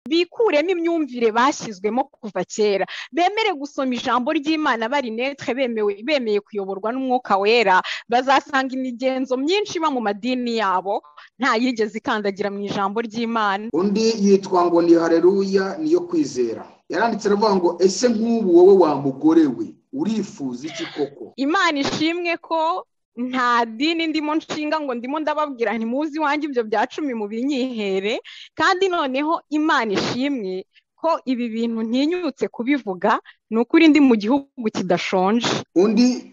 Bikuremo imyumvire bashyizwemo kuva kera, bemere gusoma ijambo ry'Imana bari neutre, bemeye kuyoborwa n'Umwuka Wera. Bazasanga imigenzo myinshi iba mu madini yabo nta yigeze ikandagira mu ijambo ry'Imana. Undi yitwa ngo ni Haleluya niyo kwizera, yaranditse aravuga ngo ese nk'ubu wowe wa mugore we urifuza iki koko? Imana ishimwe ko nta dini ndimo nshinga ngo ndimo ndababwira ntimuzi iwanjye ibyo bya 10 mu binyihere. Kandi noneho Imana ishimwe ko ibi bintu ntinyutse kubivuga, ni ukuri ndi mu gihugu kidashonje. Undi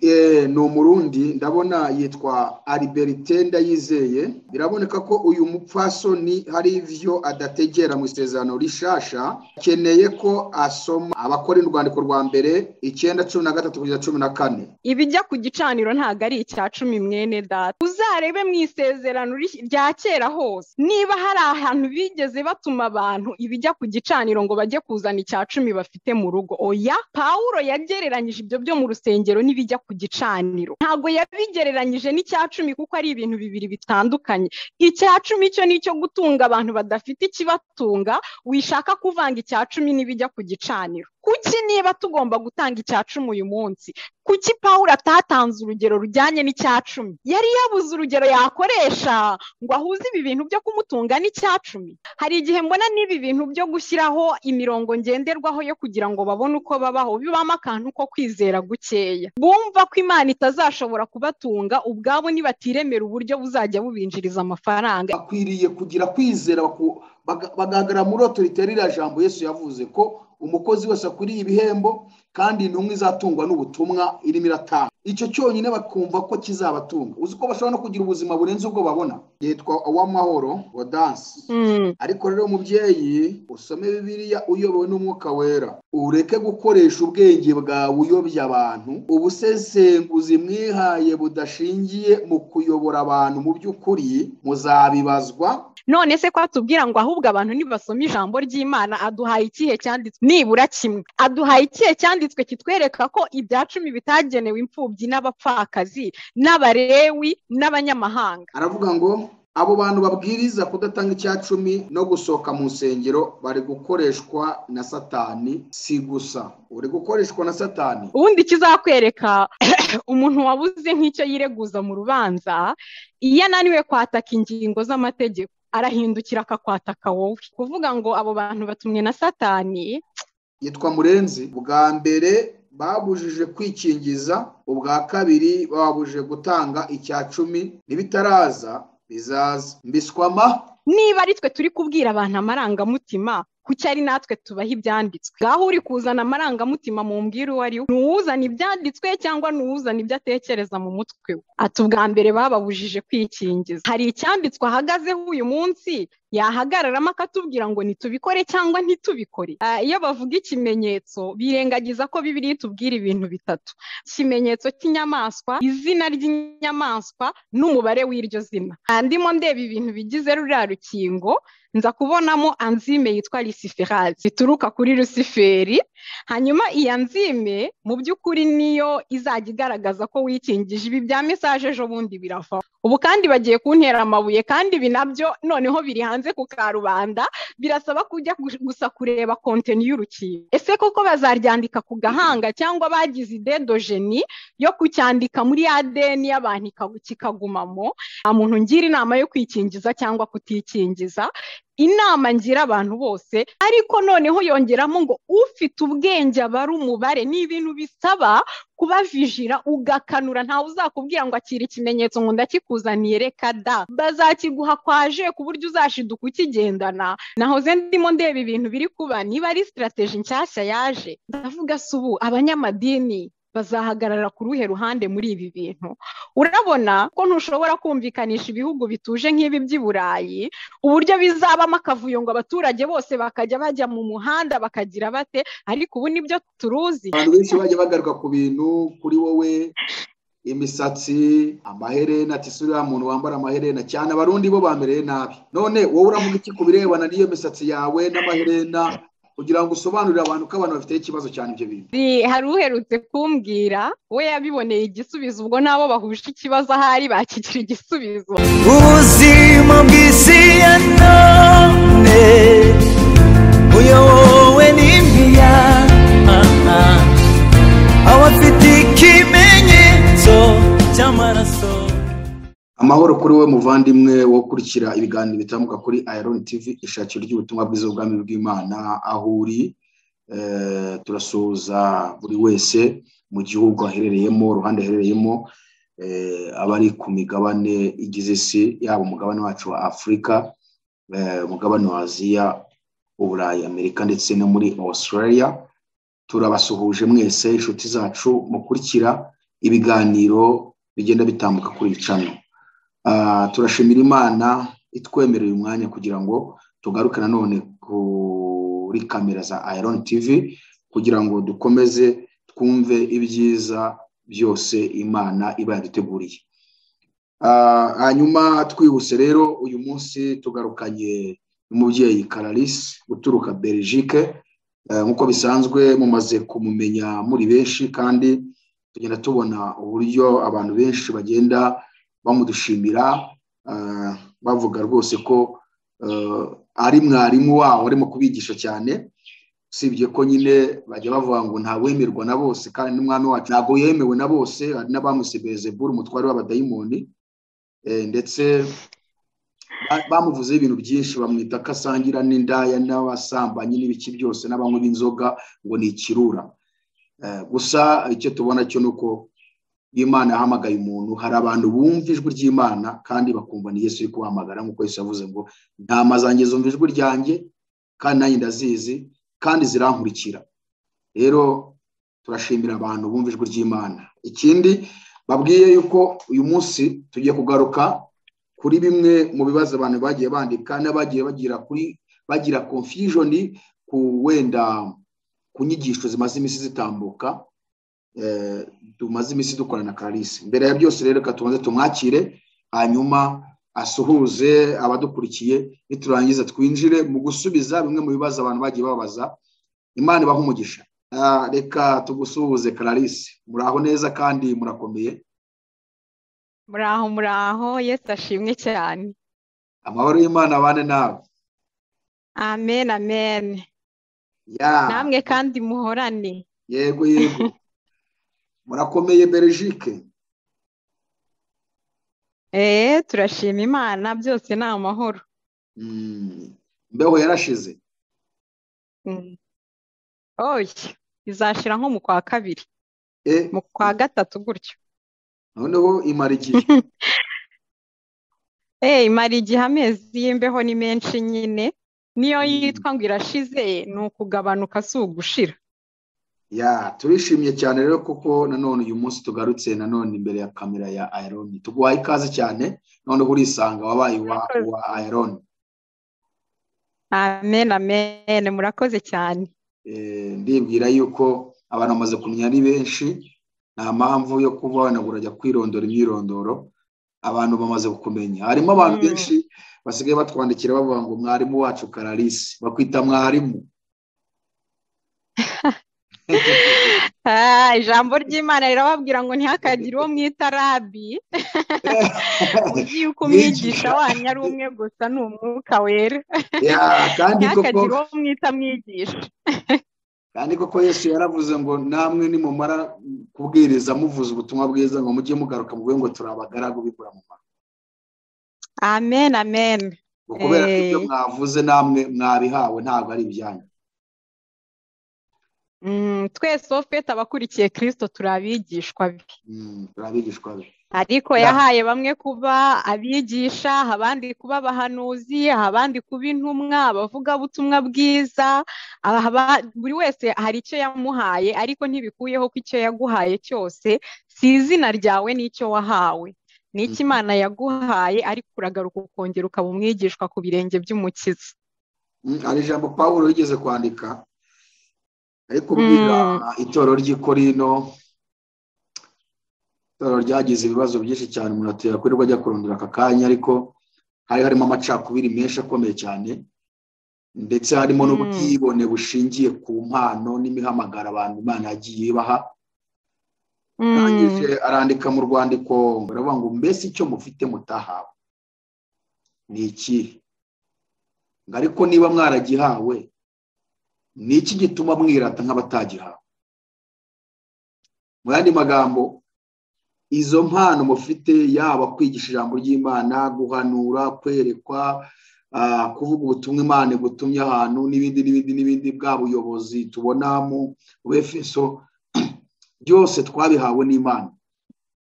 ni Umurundi, ndabona yitwa Albertin Ndayizeye. Biraboneka ko uyu mupfasoni hari ivyo adategera mu isezerano rishasha, akeneye ko asoma Abakora urwandiko rwa mbere 9:13-14. Ibijya ku gicaniro ntago ari icya 10 mwene data. Uzarebe mu isezerano rya kera hose niba hari ahantu bigeze batuma abantu ibijya ku gicaniro ngo bajye kuzana icya 10 bafite mu rugo. Oya, Pawulo yagereranyije ibyo byo mu rusengero n'ibijya ku gicaniro, ntabwo yabigereranyije n'icya 10 kuko ari ibintu bibiri bitandukanye. Icya 10 cyo nicyo gutunga abantu badafite ikibatunga, wishaka kuvanga icya 10 n'ibijya ku gicaniro. Kuki niba tugomba gutanga icya 10 uyu munsi, kuki Pawulo atatanze urugero rujyanye n'icya 10? Yari yabuze urugero yakoresha ngo ahuze ibi bintu byo kumutunga n'icya 10. Hari igihe mbona n'ibi bintu byo gushyiraho imirongo ngenderwaho yo kugira ngo babone uko babaho bibamo akantu ko kwizera gukeya. Bumva ko Imana itazashobora kubatunga ubwabo nibatiremera uburyo buzajya bubinjiriza amafaranga. Bakwiriye kugira kwizera, bagahagarara muri autorité ririya jambo Yesu yavuze ko umukozi wese akwiriye ibihembo kandi intumwa izatungwa n'ubutumwa irimo iratanga. Icyo cyonyine bakumva ko kizabatunga. Uzi ko bashobora no kugira ubuzima burenze ubwo babona. Yitwa Uwamahoro Gaudence. Ariko rero umubyeyi usome Bibiliya uyobowe n'Umwuka Wera, ureke gukoresha ubwenge bwawe uyobya abantu. Ubusesenguzi mwihaye budashingiye mu kuyobora abantu mu by'ukuri muzabibazwa. None se ko atubwira ngo ahubwo abantu nibasoma ijambo ry'Imana, aduhaye ikihe cyanditswe? Nibura kimwe aduhaye ikihe cyanditswe kitwereka ko ibya 10 bitagenewe imfubyi n'abapfakazi n'abarewi n'abanyamahanga? Aravuga ngo abo bantu babwiriza kudatanga icya 10 no gusohoka mu nsengero bari gukoreshwa na Satani. Si gusa uri gukoreshwa na Satani. Ubundi kizakwereka umuntu wabuze nk'icyo yireguza mu rubanza, iyo ananiwe kwataka ingingo z'amategeko arahindukira akakwataka wowe. Kuvuga ngo abo bantu batumwe na Satani. Yitwa Murenzi. Bwa mbere babujije kwikingiza, ubwa kabiri babujije gutanga icya 10, nibitaraza bizaza. Mbiswama. Niba ari twe turi kubwira abantu amarangamutima, kuki ari natwe tubaha ibyanditswe? Ngaho uri kuzana amarangamutima mumbwire uwo ari we, nuwuzana ibyanditswe cyangwa nuwuzana ibyo atekereza mu mutwe we? Ati ubwa mbere bababujije kwikingiza, hari icyanditswe ahagazeho uyu munsi yahagararamo akatubwira ngo nitubikore cyangwa ntitubikore. Iyo bavuga ikimenyetso birengagiza ko Bibiliya itubwira ibintu bitatu: ikimenyetso cy'inyamaswa, izina ry'inyamaswa n'umubare w'iryo zina. Ndimo ndeba ibintu bigize ruriya rukingo, nza kubonamo enzyme yitwa luciferase ituruka kuri Luciferi. Hanyuma iyi enzyme mu by'ukuri niyo izajya igaragaza ko wikingije. Ibi bya message ejo bundi birava. Ubu kandi bagiye kuntera amabuye, kandi ibi nabyo noneho biri hanze ku karubanda, birasaba kujya gusa kureba contenu y'urukingo. Ese koko bazaryandika ku gahanga cyangwa bagize idée de génie yo kucyandika muri ADN y'abantu kikagumamo? Nta muntu ngira inama yo kwikingiza cyangwa kutikingiza. Inama ngira abantu bose, ariko noneho yongeramo ngo ufite ubwenge aba ari umubare. Ni ibintu bisaba kubavijira ugakanura. Ntawe uzakubwira ngo akira ikimenyetso ngo ndakikuzaniye, reka da, bazakiguha kwaje ku buryo uzashiduka ukigendana. Nahoze ndimo ndeba ibintu biri kuba, niba ari strategy nshyashya yaje, ndavuga se ubu abanyamadini bazahagarara ku ruhe ruhande muri ibi bintu? Urabona ko ntushobora kumvikanisha ibihugu bituje nk'ibi by'i Burayi uburyo bizabamo akavuyo ngo abaturage bose bakajya bajya mu muhanda bakagira bate, ariko ubu nibyo turuzi. Abantu benshi bajya bagaruka ku bintu kuri wowe, imisatsi, amaherena, ati suriya muntu wambara amaherena cyane, Abarundi bo bamereye nabi. None wowe uravuga iki ku birebana n'iyo misatsi yawe n'amaherena, kugira ngo usobanurire abantu ko abantu bafite ikibazo cyane ibyo bintu? Hari uherutse kumbwira we yabiboneye igisubizo, ubwo nabo bahuje ikibazo ahari bakigira igisubizo. Ubuzima bw'isi ya none Amahoro kuri we muvandimwe wo kurikira ibiganiro bitambuka kuri Iron TV, ishakiro ry'ubutumwa bwiza bw'ubwami bw'Imana aho uri. Turasuhuza buri wese mu gihugu aherereyemo, uruhande aherereyemo, abari ku migabane igize isi, yaba umugabane wacu wa Afurika, umugabane wa Aziya, Uburayi, Amerika ndetse no muri Australia. Turabasuhuje mwese inshuti zacu mukurikira ibiganiro bigenda bitambuka kuri channel. Turashimira Imana itwemereye umwanya kugira ngo tugaruke nanone kuri kamera za Iron TV kugira ngo dukomeze twumve ibyiza byose Imana iba yaduteguriye. Hanyuma twihuse rero uyu munsi tugarukanye n'umubyeyi Clarisse uturuka Belgique. Nk'uko bisanzwe mumaze kumumenya muri benshi, kandi tugenda tubona uburyo abantu benshi bagenda bamudushimira, bavuga rwose ko ari mwarimu wabo arimo kubigisha cyane. Usibye ko nyine bajya bavuga ngo ntawemerwa na bose, kandi n'umwami wacu ntabwo yemewe na bose. Hari n'abamwise Beelzebul, umutware w'abadayimoni, ndetse bamuvuzeho ibintu byinshi, bamwita ko asangira n'indaya n'abasambanyi n'ibiki byose n'abanywi b'inzoga, ngo ni ikirura. Gusa icyo tubona cyo ni uko Imana yahamagaye umuntu. Hari abantu bumva ijwi ry'Imana kandi bakumva ni Yesu uri kubahamagara, nk'uko Yesu yavuze ngo intama zanjye zumva ijwi ryanjye kandi nanjye ndazizi kandi zirankurikira. Rero turashimira abantu bumva ijwi ry'Imana. Ikindi babwiye yuko uyu munsi tugiye kugaruka kuri bimwe mu bibazo abantu bagiye bandika n'abagiye bagira confusion ku wenda ku nyigisho zimaze iminsi zitambuka, tumaze iminsi dukorana na Clarisse. Mbere ya byose rero reka tubanze tumwakire, hanyuma asuhuze abadukurikiye, niturangiza twinjire mu gusubiza bimwe mu bibazo abantu bagiye babaza. Imana ibahe umugisha. Reka tugusuhuze Clarisse, muraho neza kandi murakomeye? Muraho muraho, Yesu ashimwe cyane. Amahoro y'Imana abane nawe. Amen amen. Namwe kandi muhorane. Yego yego. Murakomeye Belgique? Turashima Imana, byose ni amahoro. Imbeho yarashize? Oya, izashira nko mu kwa kabiri, mu kwa gatatu gutyo. Noneho imara igihe. Imara igihe, amezi y'imbeho ni menshi nyine, niyo yitwa ngo irashize ni ukugabanuka si ugushira. Ya, turishimye cyane rero kuko nanone uyu munsi tugarutse nanone imbere ya kamera ya Iron. Tuguhaye ikaze cyane, noneho urisanga wabaye wa Iron. Amen amen, murakoze cyane. Ndibwira yuko abantu bamaze kumenya ari benshi, nta mpamvu yo kuba wanagura ajya kwirondora imyirondoro, abantu bamaze kukumenya. Harimo abantu benshi basigaye batwandikira bavuga ngo mwarimu wacu Clarisse, bakwita mwarimu. Ijambo ry'Imana rirababwira ngo ntihakagire uwo mwita rabi, uzi yuko umwigisha wanyu ari umwe gusa, ni Umwuka Wera. Ntihakagire uwo mwita mwigisha. Kandi koko Yesu yaravuze ngo namwe nimumara kubwiriza muvuze ubutumwa bwiza ngo mujye mugaruka muvuge ngo turi abagaragu b'imburamumaro. Amen amen. Kubera ko ibyo mwavuze namwe mwabihawe, ntabwo ari ibyanyu. Twese ofete abakurikiye Kristo turi abigishwa be. Turi abigishwa be. Ariko yahaye bamwe kuba abigisha, abandi kuba abahanuzi, abandi kuba intumwa, abavugabutumwa bwiza. Buri wese hari icyo yamuhaye, ariko ntibikuyeho ko icyo yaguhaye cyose si izina ryawe n'icyo wahawe, ni icyo Imana yaguhaye, ariko uragaruka ukongera ukaba umwigishwa ku birenge by'Umukiza. Hari ijambo Pawulo yigeze kwandika ari kubwira itorero ry'i Korinto, itorero ryagize ibibazo byinshi cyane, umuntu atera kwirirwa ajya kurondora aka kanya, ariko hari harimo amacakubiri menshi akomeye cyane, ndetse harimo n'ubwibone bushingiye ku mpano n'imihamagaro abantu Imana yagiye ibaha. Arangije arandika mu rwandiko, baravuga ngo mbese icyo mufite mutahawe ni ikihe? Ngo ariko niba mwaragihawe, ni iki gituma mwirata nk'abatagihawe? Mu yandi magambo, Izo mpano mufite, yaba kwigisha ijambo ry'Imana, guhanura, kwerekwa, kuvuga ubutumwa Imana igutumye ahantu, n'ibindi n'ibindi n'ibindi, bwa buyobozi tubona mu Efeso, byose twabihawe n'Imana.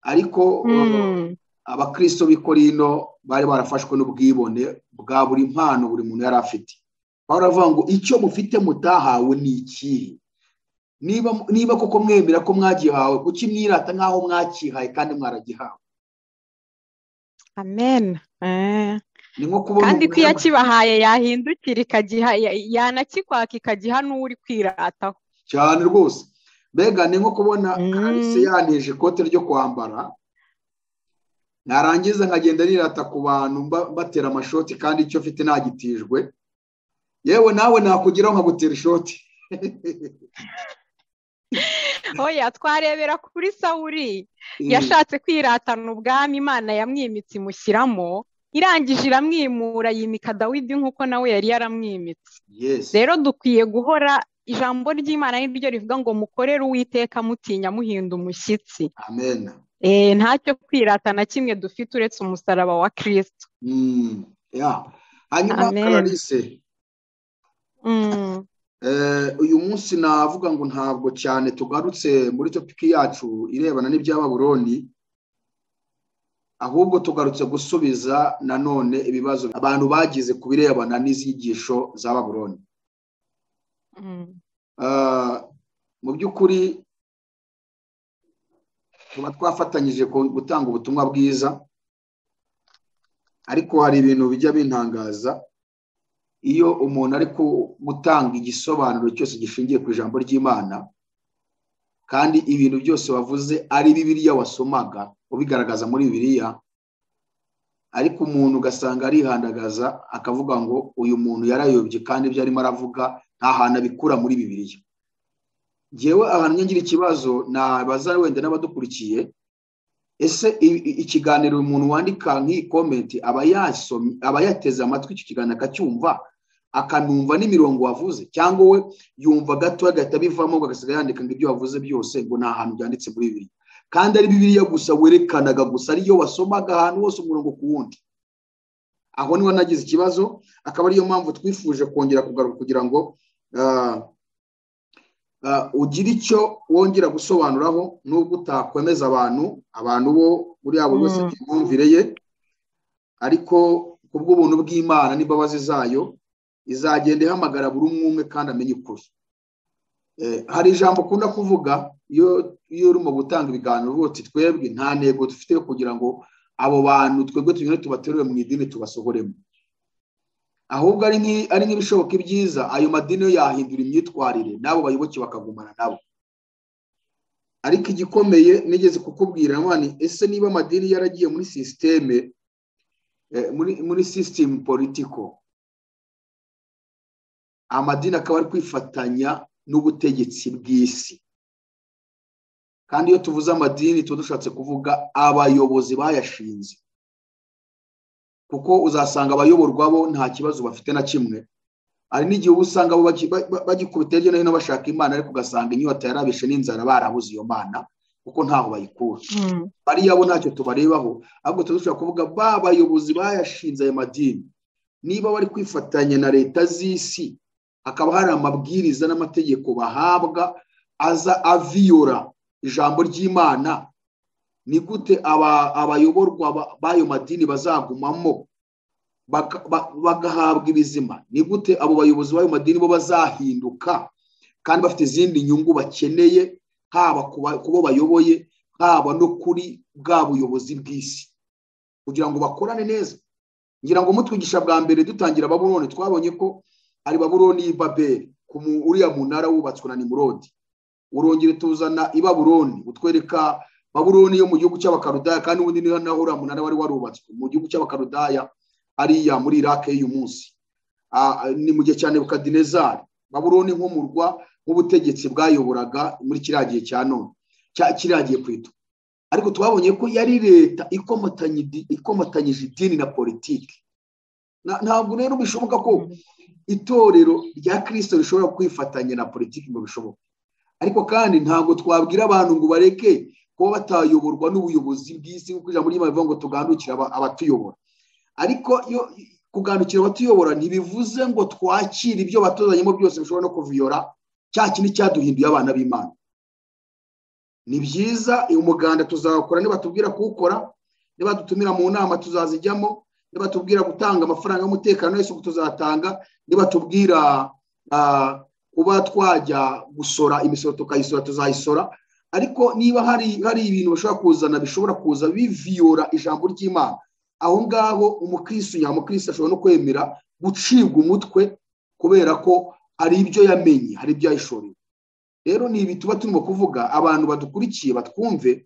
Ariko abakristo b'i Korinto bari barafashwe n'ubwibone bwa buri mpano buri muntu yari afite. Pawulo aravuga ngo icyo mufite mutahawe ni ikihe? Niba koko mwemera ko mwagihawe, kuki mwirata nk'aho mwakihaye kandi mwaragihawe? Amen. Kandi ko iyo akibahaye yahindukira ikagiha, yanakikwaka ikagiha n'uri kwirataho cyane rwose. Mbega ni nko kubona Kalise yanteje ikote ryo kwambara, narangiza nkagenda nirata ku bantu batera amashoti kandi icyo mfite nagitijwe. Yewe nawe nakugeraho nkagutera ishoti. Oya, twarebera kuri Sawuli yashatse kwiratana ubwami, Imana yamwimitse imushyiramo, irangije iramwimura yimika Dawidi nk'uko nawe yari yaramwimitse. Rero dukwiye guhora, ijambo ry'Imana niryo rivuga ngo mukorere Uwiteka mutinya muhinda umushyitsi. Amen. Ntacyo kwirata na kimwe dufite uretse umusaraba wa Kristo. Hanyuma Clarisse, uyu munsi navuga ngo ntabwo cyane tugarutse muri topiki yacu irebana n'ibya Babuloni, ahubwo tugarutse gusubiza nanone ibibazo abantu bagize ku birebana n'izigisho za Babuloni. Mu by'ukuri tuba twafatanyije gutanga ubutumwa bwiza, ariko hari ibintu bijya bintangaza iyo umuntu ari gutanga igisobanuro cyose gishingiye ku ijambo ry'Imana, kandi ibintu byose wavuze ari Bibiliya wasomaga ubigaragaza muri Bibiliya, ariko umuntu ugasanga arihandagaza akavuga ngo uyu muntu yarayobye kandi ibyo arimo aravuga nta hantu abikura muri Bibiliya. Njyewe ahantu ngira ikibazo nabaza wenda n'abadukurikiye, ese ikiganiro umuntu wandika nk'iyi komenti aba yasomye, aba yateze amatwi icyo kiganiro akacyumva, akanumva n'imirongo wavuze, cyangwa we yumva gato agahita bivamo agasiga yandika ngo ibyo wavuze byose ngo nta hantu byanditse muri Bibiliya, kandi ari Bibiliya gusa werekanaga gusa ariyo wasomaga ahantu hose umurongo ku wundi. Aho niho nagize ikibazo, akaba ariyo mpamvu twifuje kongera kugaruka kugira ngo ugire icyo wongera gusobanuraho, nubwo utakwemeza abantu bo muri abo bose imyumvire ye, ariko kubw'ubuntu bw'Imana n'imbabazi zayo izagenda ihamagara buri umwe umwe kandi amenye ukuri. Hari ijambo ukunda kuvuga iyo urimo gutanga ibiganiro uti twebwe nta ntego dufite yo kugira ngo abo bantu twebwe tugende tubaterure mu idini tubasohoremo, ahubwo ari nk'ibishoboka ibyiza ayo madini yo yahindura imyitwarire n'abo bayoboke bakagumana nabo. Ariko igikomeye nigeze kukubwira mwana, ese niba amadini yaragiye muri systeme, muri system political, amadini akaba ari kwifatanya n'ubutegetsi bw'isi, kandi iyo tuvuze amadini tuba dushatse kuvuga abayobozi bayashinze, kuko uzasanga abayoborwa bo nta kibazo bafite na kimwe. Hari n'igihe usanga bo bagikubita hirya no hino bashaka Imana, ariko ugasanga inyota yarabishe n'inzara barabuze iyo Mana kuko ntaho bayikura. Bariya bo ntacyo tubarebaho, ahubwo tudushobora kuvuga ba bayobozi bayashinze ayo madini, niba bari kwifatanya na leta z'isi, hakaba hari amabwiriza n'amategeko bahabwa aza aviyora ijambo ry'Imana, ni gute abayoborwa b'ayo madini bazagumamo bagahabwa ibizima? Ni gute abo bayobozi b'ayo madini bo bazahinduka kandi bafite izindi nyungu bakeneye, haba kubo bayoboye, haba no kuri bwa buyobozi bw'isi, kugira ngo bakorane neza? Ngira ngo mutwigisha bwa mbere dutangira Babuloni, twabonye ko ari Babuloni y'Ibabeli, uriya munara wubatswe na Nimurodi. Urongere tuzana i Babuloni, utwereka Babuloni yo mu gihugu cy'Abakaludaya, kandi ubundi niho naho uriya munara wari warubatswe mu gihugu cy'Abakaludaya, ariya muri Iraq y'uyu munsi. Ni mu gihe cya Nebukadinezari. Babuloni nk'umurwa w'ubutegetsi bwayoboraga muri kiriya gihe cya none, kiriya gihe kwitwa. Ariko twabonye ko yari leta ikomatanyije idini na politiki. Ntabwo rero bishoboka ko itorero rya Kristo rishobora kwifatanya na politiki ngo bishoboke. Ariko kandi ntabwo twabwira abantu ngo bareke kuba batayoborwa n'ubuyobozi bw'isi, kuko ijambo ry'Imana rivuga ngo tugandukire abatuyobora. Ariko iyo kugandukira abatuyobora ntibivuze ngo twakire ibyo batuzanyemo byose bishobora no kuviyora cya kintu cyaduhinduye abana b'Imana. Ni byiza umuganda tuzawukora nibatubwira kuwukora, nibadutumira mu nama tuzazijyamo, nibatubwira gutanga amafaranga y'umutekano wese tuzatanga, nibatubwira kuba twajya gusora imisoro tukayisora tuzayisora. Ariko niba hari ibintu bashobora kuzana bishobora kuza biviyora ijambo ry'Imana, aho ngaho umukristo nyamukristo ashobora no kwemera gucibwa umutwe kubera ko hari ibyo yamenye, hari ibyo yayishoreye. Rero ni ibi tuba turimo kuvuga, abantu badukurikiye batwumve.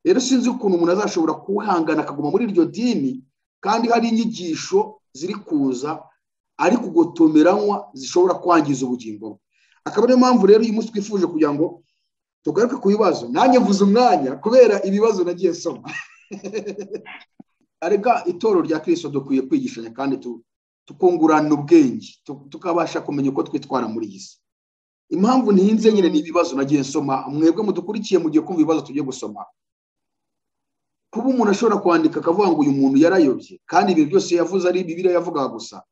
Rero sinzi ukuntu umuntu azashobora kuhangana akaguma muri iryo dini kandi hari inyigisho ziri kuza ari kugotomeranywa zishobora kwangiza ubugingo bwe. Akaba ariyo mpamvu rero uyu munsi twifuje kugira ngo tugaruke ku bibazo. Nanjye mvuze umwanya kubera ibibazo nagiye nsoma. Arega itorero rya Kristo dukwiye kwigishanya kandi tukungurana ubwenge, tukabasha kumenya uko twitwara muri iyi si. Impamvu ntinze nyine ni ibibazo nagiye nsoma, mwebwe mudukurikiye mugiye kumva ibibazo tugiye gusoma. Kuba umuntu ashobora kwandika akavuga ngo uyu muntu yarayobye kandi ibintu byose yavuze ari Bibiliya yavugaga gusa,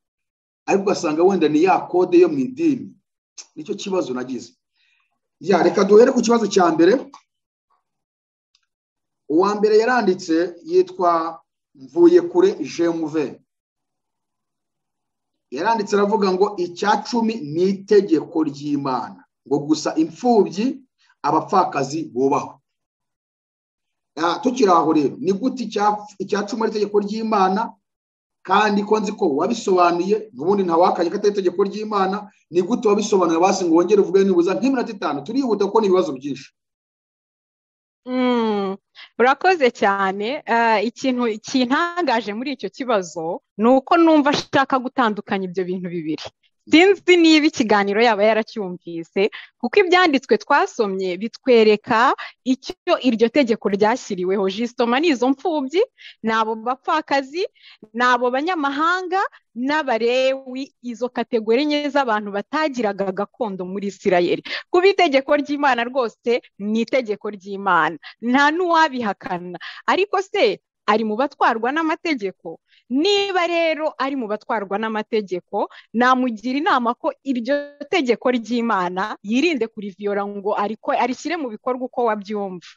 ariko ugasanga wenda ni ya kode yo mu idini. Nicyo kibazo nagize. Ya, reka duhere ku kibazo cya mbere. Uwa mbere yaranditse yitwa Mvuyekure Jemuve. Yaranditse aravuga ngo icya cumi ni itegeko ry'Imana, ngo gusa imfubyi abapfakazi bubaho. Tukiri aho rero, ni gute icya cumi ari itegeko ry'Imana kandi ko nzi ko wabisobanuye, n'ubundi ntawakanye ko atari itegeko ry'Imana, ni gute wabisobanuye basi ngo wongere uvuge nibuza nk'iminota 5? Turihuta kuko ni ibibazo byinshi. Urakoze cyane. Ikintu kintangaje muri icyo kibazo ni uko numva ashaka gutandukanya ibyo bintu bibiri. Sinzi niba ikiganiro yaba yaracyumvise, kuko ibyanditswe twasomye bitwereka icyo iryo tegeko ryashyiriweho. Jisitoma ni izo mfubyi, ni abo bapfakazi, ni abo banyamahanga n'abarewi, izo kategori enye z'abantu batagiraga gakondo muri Isirayeli. Kuba itegeko ry'Imana rwose ni itegeko ry'Imana, nta n'uwabihakana. Ariko se ari mu batwarwa n'amategeko? Niba rero ari mu batwarwa n'amategeko, namugira inama ko iryo tegeko ry'Imana yirinde kuriviyora ngo arishyire mu bikorwa uko wabyumva.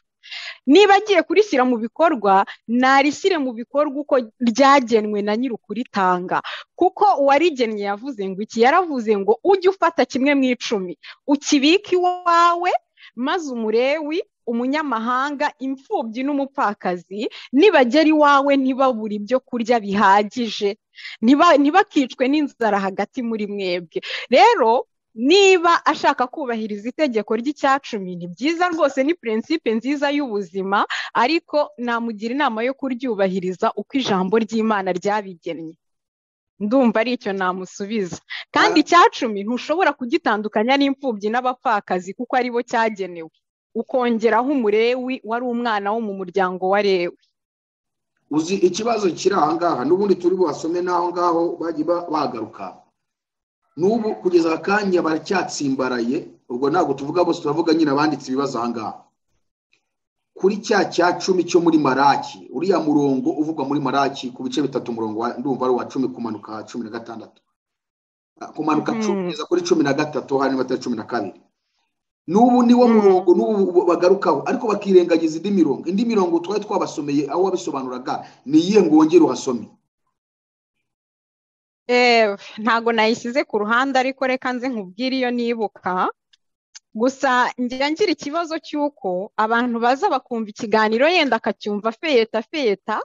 Niba agiye kurishyira mu bikorwa, narishyire mu bikorwa uko ryagenwe na nyir'ukuritanga, kuko uwarigennye yavuze ngo iki? Yaravuze ngo ujye ufata kimwe mu 10 ukibike iwawe, maze umurewi, umunyamahanga, imfubyi n'umupfakazi nibagera iwawe ntibabure ibyo kurya bihagije, ntibakicwe n'inzara hagati muri mwebwe. Rero niba ashaka kubahiriza itegeko ry'icya cumi, ni byiza rwose, ni prinsipe nziza y'ubuzima, ariko namugira inama yo kuryubahiriza uko ijambo ry'Imana ryabigennye. Ndumva ari icyo namusubiza. Kandi icya cumi ntushobora kugitandukanya n'imfubyi n'abapfakazi kuko aribo cyagenewe, ukongeraho umurewi wari umwana wo mu muryango wa Lewi. Uzi ikibazo kiri aha ngaha, n'ubundi turi buhasome n'aho ngaho bagiye bagaruka. N'ubu kugeza akanya baracyatsimbaraye, ubwo ntabwo tuvuga bose, turavuga nyine abanditse ibibazo aha ngaha. Kuri cya cumi cyo muri Maraki, uriya murongo uvugwa muri Maraki ku bice 3, umurongo ndumva ari uwa 10 kumanuka 16, kumanuka 10 kugeza kuri 13, hanyuma 12. N'ubu niwo murongo n'ubu bagarukaho, ariko bakirengagiza indi mirongo. Indi mirongo twari twabasomeye aho wabisobanuraga ni iyihe ngo wongere uhasome? Ntago nayishyize ku ruhande, ariko reka nze nkubwire iyo nibuka. Gusa njya ngira ikibazo cy'uko abantu baza bakumva ikiganiro yenda akacyumva feyeta feyeta,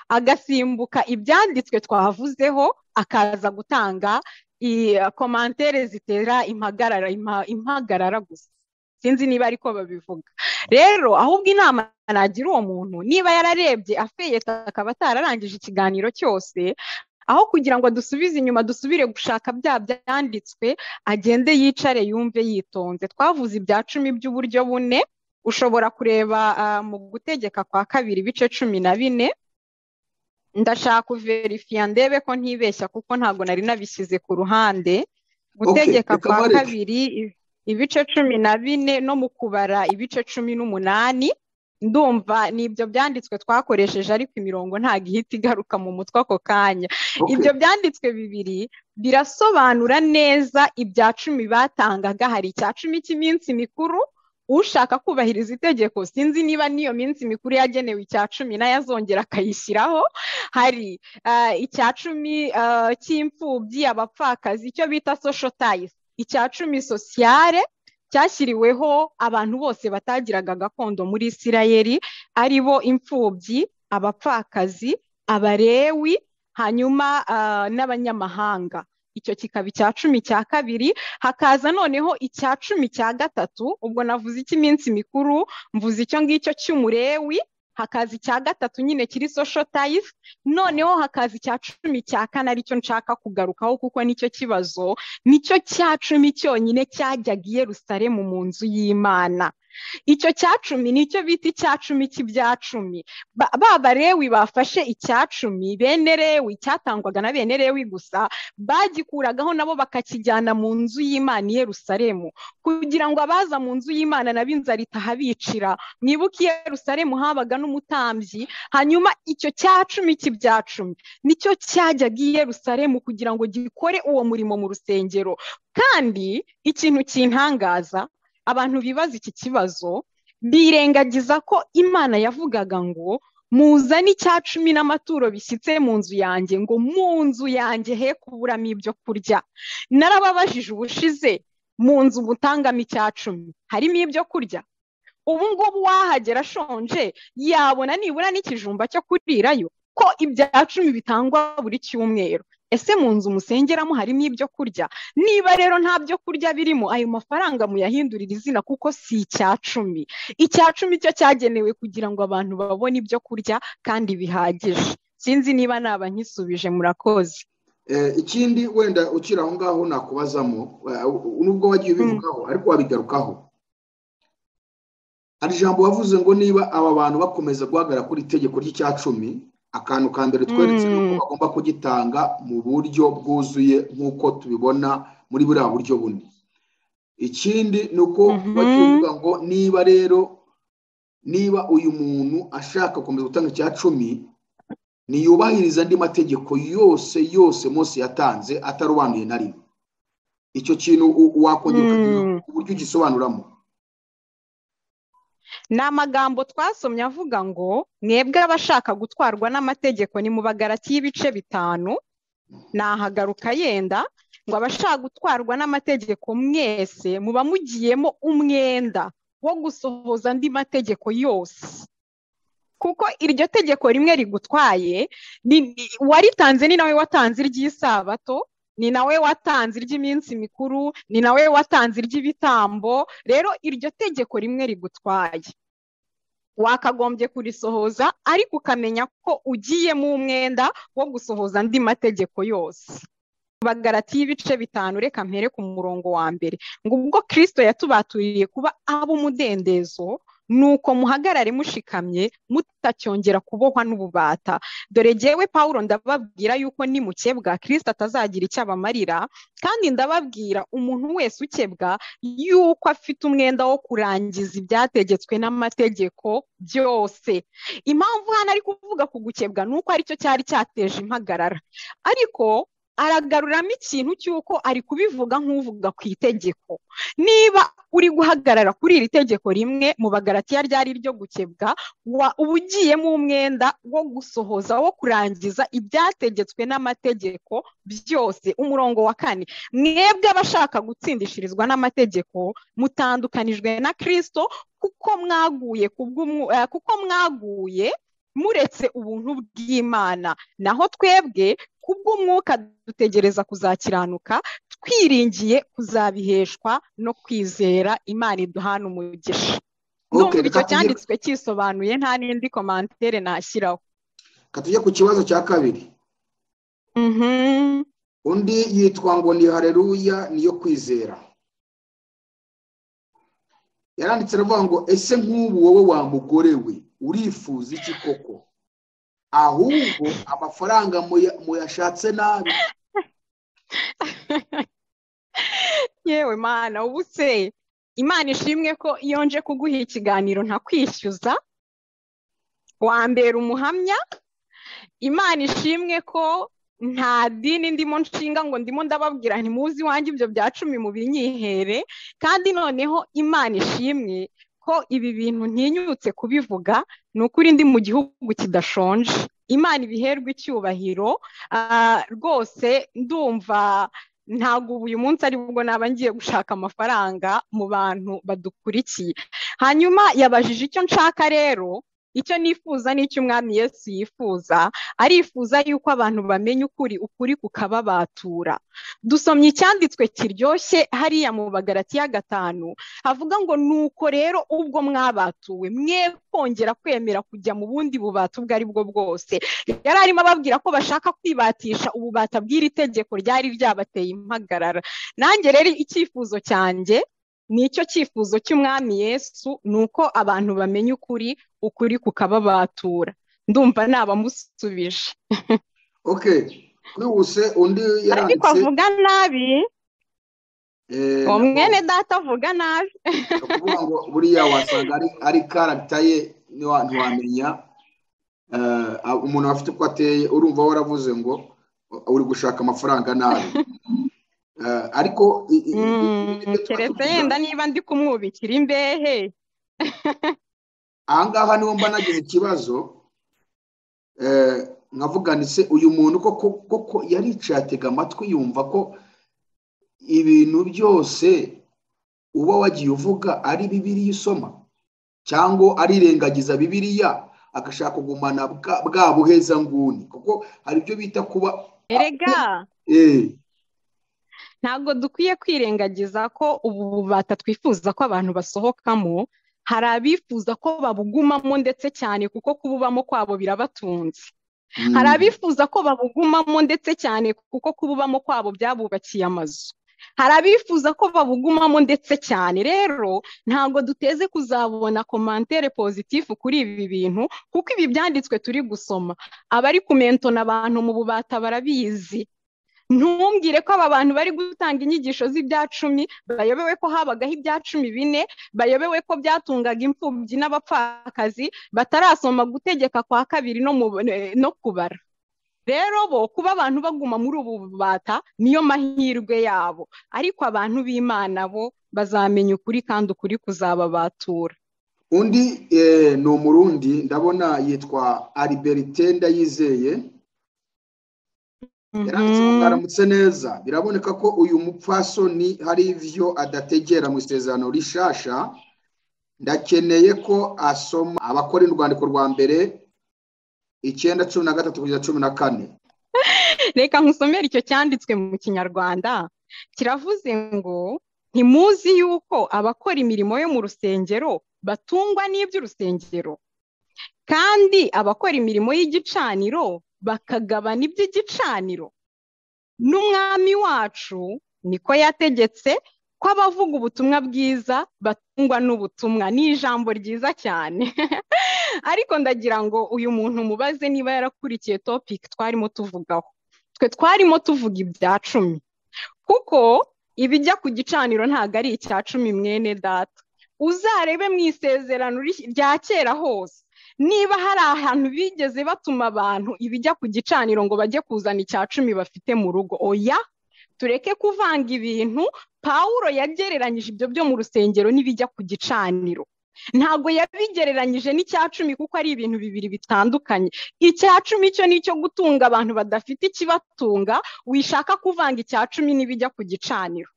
agasimbuka ibyanditswe twavuzeho, akaza gutanga komantere zitera impagarara gusa. Sinzi niba ariko babivuga. Rero ahubwo inama nagira uwo muntu, niba yararebye afeyeta akaba atararangije ikiganiro cyose, aho kugira ngo dusubize inyuma dusubire gushaka bya byanditswe, agende yicare yumve yitonze. Twavuze ibya cumi by'uburyo bune, ushobora kureba mu Gutegeka kwa Kabiri ibice 14. Ndashaka kuverifiya ndebe ko ntibeshya kuko ntabwo nari nabishyize ku ruhande. Gutegeka kwa Kabiri ibice 14 no mu Kubara ibice 18. Ndumva ni ibyo byanditswe twakoresheje, ariko imirongo ntabwo ihita igaruka mu mutwe ako kanya. Ibyo byanditswe bibiri birasobanura neza ibya cumi batangaga. Hari icya cumi cy'iminsi mikuru, ushaka kubahiriza itegeko, sinzi niba n'iyo minsi mikuru yagenewe icya cumi nayo azongera akayishyiraho. Hari icya cumi cy'imfubyi, abapfakazi, icyo bita social tithe, icya cumi social cyashyiriweho abantu bose batagiraga gakondo muri Isirayeli, ari bo imfubyi, abapfakazi, abarewi, hanyuma n'abanyamahanga. Icyo kikaba icya cumi cya kabiri. Hakaza noneho icya cumi cya gatatu, ubwo navuze icy'iminsi mikuru, mvuze icyo ngicyo cy'umurewi, hakaza icya gatatu nyine kiri social tithe, noneho hakaza icya cumi cya kane, aricyo nshaka kugarukaho kuko nicyo kibazo, nicyo cya cumi cyonyine cyajyaga i Yerusalemu mu nzu y'Imana. Icyo cya cumi nicyo bita icya cumi cy'ibya cumi. Ba barewi bafashe icya cumi, bene Lewi, cyatangwaga na bene Lewi gusa, bagikuragaho nabo bakakijyana mu nzu y'Imana i Yerusalemu, kugira ngo abaza mu nzu y'Imana nabo inzara itahabicira. Mwibuke i Yerusalemu habaga n'umutambyi, hanyuma icyo cya cumi cy'ibya cumi nicyo cyajyaga i Yerusalemu kugira ngo gikore uwo murimo mu rusengero. Kandi ikintu kintangaza, abantu bibaza iki kibazo birengagiza ko Imana yavugaga ngo muzane icya cumi n'amaturo bishyitse mu nzu yanjye, ngo mu nzu yanjye he kuburamo ibyo kurya. Narababajije ubushize, mu nzu mutangamo icya cumi harimo ibyo kurya? Ubu ngubu wahagera ashonje yabona nibura n'ikijumba cyo kurirayo, ko ibya cumi bitangwa buri cyumweru. Ese mu nzu musengeramo harimo ibyo kurya? Niba rero nta byo kurya birimo, ayo mafaranga muyahindurira izina, kuko si icya cumi. Icya cumi cyo cyagenewe kugira ngo abantu babone ibyo kurya kandi bihagije. Sinzi niba naba nkisubije, murakoze. Ikindi wenda ukiri aho ngaho nakubazamo, nubwo wagiye ubivugaho ariko wabigarukaho, hari ijambo wavuze ngo niba aba bantu bakomeza guhagarara kuri itegeko ry'icya cumi, akantu ka mbere tweretse nuko bagomba kugitanga mu buryo bwuzuye nk'uko tubibona muri buriya buryo bune. Ikindi ni uko bakivuga ngo niba rero niba uyu muntu ashaka gukomeza gutanga icya cumi, niyubahiriza andi mategeko yose yose Mose yatanze atarobanuye na rimwe. Icyo kintu wakongera uburyo ugisobanuramo? Ni amagambo twasomye avuga ngo mwebwe abashaka gutwarwa n'amategeko ni mu Bagalatiya ibice 5, nahagaruka yenda ngo abashaka gutwarwa n'amategeko mwese muba mugiyemo umwenda wo gusohoza andi mategeko yose. Kuko iryo tegeko rimwe rigutwaye, waritanze ni nawe watanze iry'isabato, ni nawe watanze iry'iminsi mikuru, ni nawe watanze iry'ibitambo. Rero iryo tegeko rimwe rigutwaye wakagombye kurisohoza, ariko ukamenya ko ugiyemo umwenda wo gusohoza andi mategeko yose. Bagalatiya ibice 5, reka mpere ku murongo wa mbere, ngo ubwo Kristo yatubaturiye kuba ab'umudendezo, nuko muhagarare mushikamye mutacyongera kubohwa n'ububata. Dore jyewe Pawulo ndababwira yuko nimukebwa Kristo atazagira icyo abamarira, kandi ndababwira umuntu wese ukebwa yuko afite umwenda wo kurangiza ibyategetswe n'amategeko byose. Impamvu hano ari kuvuga ku gukebwa nuko aricyo cyari cyateje impagarara, ariko aragaruramo ikintu cy'uko ari kubivuga nk'uvuga ku itegeko. Niba uri guhagarara kuri iri tegeko rimwe mu Bagalatiya ryari ryo gukebwa, uba ugiyemo umwenda wo gusohoza, wo kurangiza ibyategetswe n'amategeko byose. Umurongo wa 4, mwebwe abashaka gutsindishirizwa n'amategeko mutandukanijwe na Kristo, kuko mwaguye kuko mwaguye muretse ubuntu bw'Imana, naho twebwe kubw'umwuka dutegereza kuzakiranuka, twiringiye kuzabiheshwa no kwizera. Imana iduhana umugisha. Ndumva icyo cyanditswe cyisobanuye, nta n'indi komantere nashyiraho. Katujye ku kibazo cya kabiri. Undi yitwa ngo ni Haleluya niyo kwizera. Yaranditse aravuga ngo ese nk'ubu wowe wa mugore we urifuza iki koko? Ahubwo amafaranga muyashatse nabi. Yewe Mana, ubu se Imana ishimwe ko iyo nje kuguha ikiganiro ntakwishyuza. Wambera umuhamya. Imana ishimwe ko nta dini ndimo nshinga ngo ndimo ndababwira ntimuzi iwanjye ibyo bya cumi mu binyihere, kandi noneho Imana ishimwe ko ibi bintu ntinyutse kubivuga, ni ukuri ndi mu gihugu kidashonje. Imana ibiherwe icyubahiro. Rwose ndumva ntabwo uyu munsi ari bwo naba ngiye gushaka amafaranga mu bantu badukurikiye. Hanyuma yabajije icyo nshaka rero, icyo nifuza n'icyo Umwami Yesu yifuza. Arifuza yuko abantu bamenya ukuri, ukuri kukababatura. Dusomye icyanditswe kiryoshye hariya mu Bagalatiya 5, havuga ngo nuko rero ubwo mwabatuwe mwe kongera kwemera kujya mu bundi bubata ubwo ari bwo bwose. Yari arimo ababwira ko bashaka kwibatisha ububata bw'iri tegeko ryari ryabateye impagarara. Nanjye rero icyifuzo cyanjye nicyo cyifuzo cy'Umwami Yesu, nuko abantu bamenya ukuri, ukuri kukababatura. Ndumva nabamusubije. Okay, kwihuse undi yaranditse. Ariko avuga nabi. Umwene data avuga nabi. Kuvuga ngo buriya wasanga ari character ye, ntiwamenya. Umuntu afite uko ateye, urumva waravuze ngo uri gushaka amafaranga nabi. Ariko keretse yenda niba ndi kumwubikira imbehe. Ahangaha niho mba nagize ikibazo, nkavuga nti se uyu muntu koko yaricaye atega amatwi yumva ko ibintu byose uba wagiye uvuga ari Bibiliya usoma, cyangwa arirengagiza Bibiliya agashaka kugumana bwa buheza nguni, kuko hari ibyo bita kuba erega. Ntabwo dukwiye kwirengagiza ko ubu bubata twifuza ko abantu basohokamo, hari abifuza ko babugumamo ndetse cyane kuko kububamo kwabo birabatunze. Hari abifuza ko babugumamo ndetse cyane kuko kububamo kwabo byabubakiye amazu. Hari abifuza ko babugumamo ndetse cyane. Rero ntabwo duteze kuzabona commentaire positif kuri ibi bintu, kuko ibi byanditswe turi gusoma abari kumentona abantu mu bubata barabizi. Ntumbwire ko aba bantu bari gutanga inyigisho z'ibya cumi bayobewe ko habagaho ibya cumi bine, bayobewe ko byatungaga imfubyi n'abapfakazi, batarasoma gutegeka kwa kabiri no kubara. Rero bo kuba abantu baguma muri ubu bubata niyo mahirwe yabo, ariko abantu b'Imana bo bazamenya ukuri kandi ukuri kuzababatura. Undi ni umurundi, ndabona yitwa Albertin Ndayizeye. Yaranditse ngo mwaramutse neza, biraboneka ko uyu mupfasoni hari ivyo adategera mu isezerano rishasha. Ndakeneye ko asoma abakora urwandiko rwa mbere 9:13 kugeza 14. Reka nkusomere icyo cyanditswe mu Kinyarwanda. Kiravuze ngo ntimuzi yuko abakora imirimo yo mu rusengero batungwa n'iby'urusengero, kandi abakora imirimo y'igicaniro bakagabana iby'igicaniro. N'Umwami wacu niko yategetse ko abavuga ubutumwa bwiza batungwa n'ubutumwa. Ni ijambo ryiza cyane. Ariko ndagira ngo uyu muntu mubaze niba yarakurikiye topic twarimo tuvugaho. Twe twarimo tuvuga ibya cumi, kuko ibijya ku gicaniro ntabwo ari icya cumi mwene data. Uzarebe mu isezerano rya kera hose, niba hari ahantu bigeze batuma abantu ibijya ku gicaniro ngo bajye kuzana icya cumi bafite mu rugo, oya, tureke kuvanga ibintu. Pawulo yagereranyije ibyo byo mu rusengero n'ibijya ku gicaniro. Ntabwo yabigereranyije n'icya cumi kuko ari ibintu bibiri bitandukanye. Icya cumi cyo ni icyo gutunga abantu badafite ikibatunga, wishaka kuvanga icya cumi n'ibijya ku gicaniro.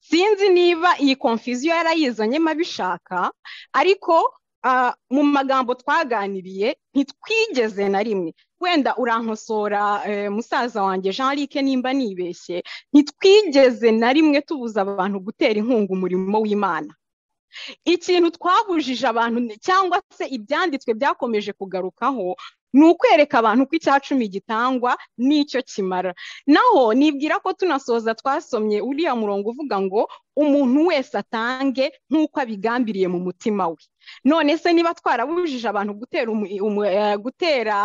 Sinzi niba iyi confusion yarayizanyemo abishaka, ariko mu magambo twaganiriye ntitwigeze na rimwe, wenda urankosora musaza wanjye Jean Luc nimba nibeshye, ntitwigeze na rimwe tubuza abantu gutera inkunga umurimo w'Imana. Ikintu twabujije abantu cyangwa se ibyanditswe byakomeje kugarukaho ni ukwereka abantu ko icya cumi gitangwa n'icyo kimara. Naho nibwira ko tunasoza twasomye uriya murongo uvuga ngo umuntu wese atange nk'uko abigambiriye mu mutima we. None se niba twarabujije abantu gutera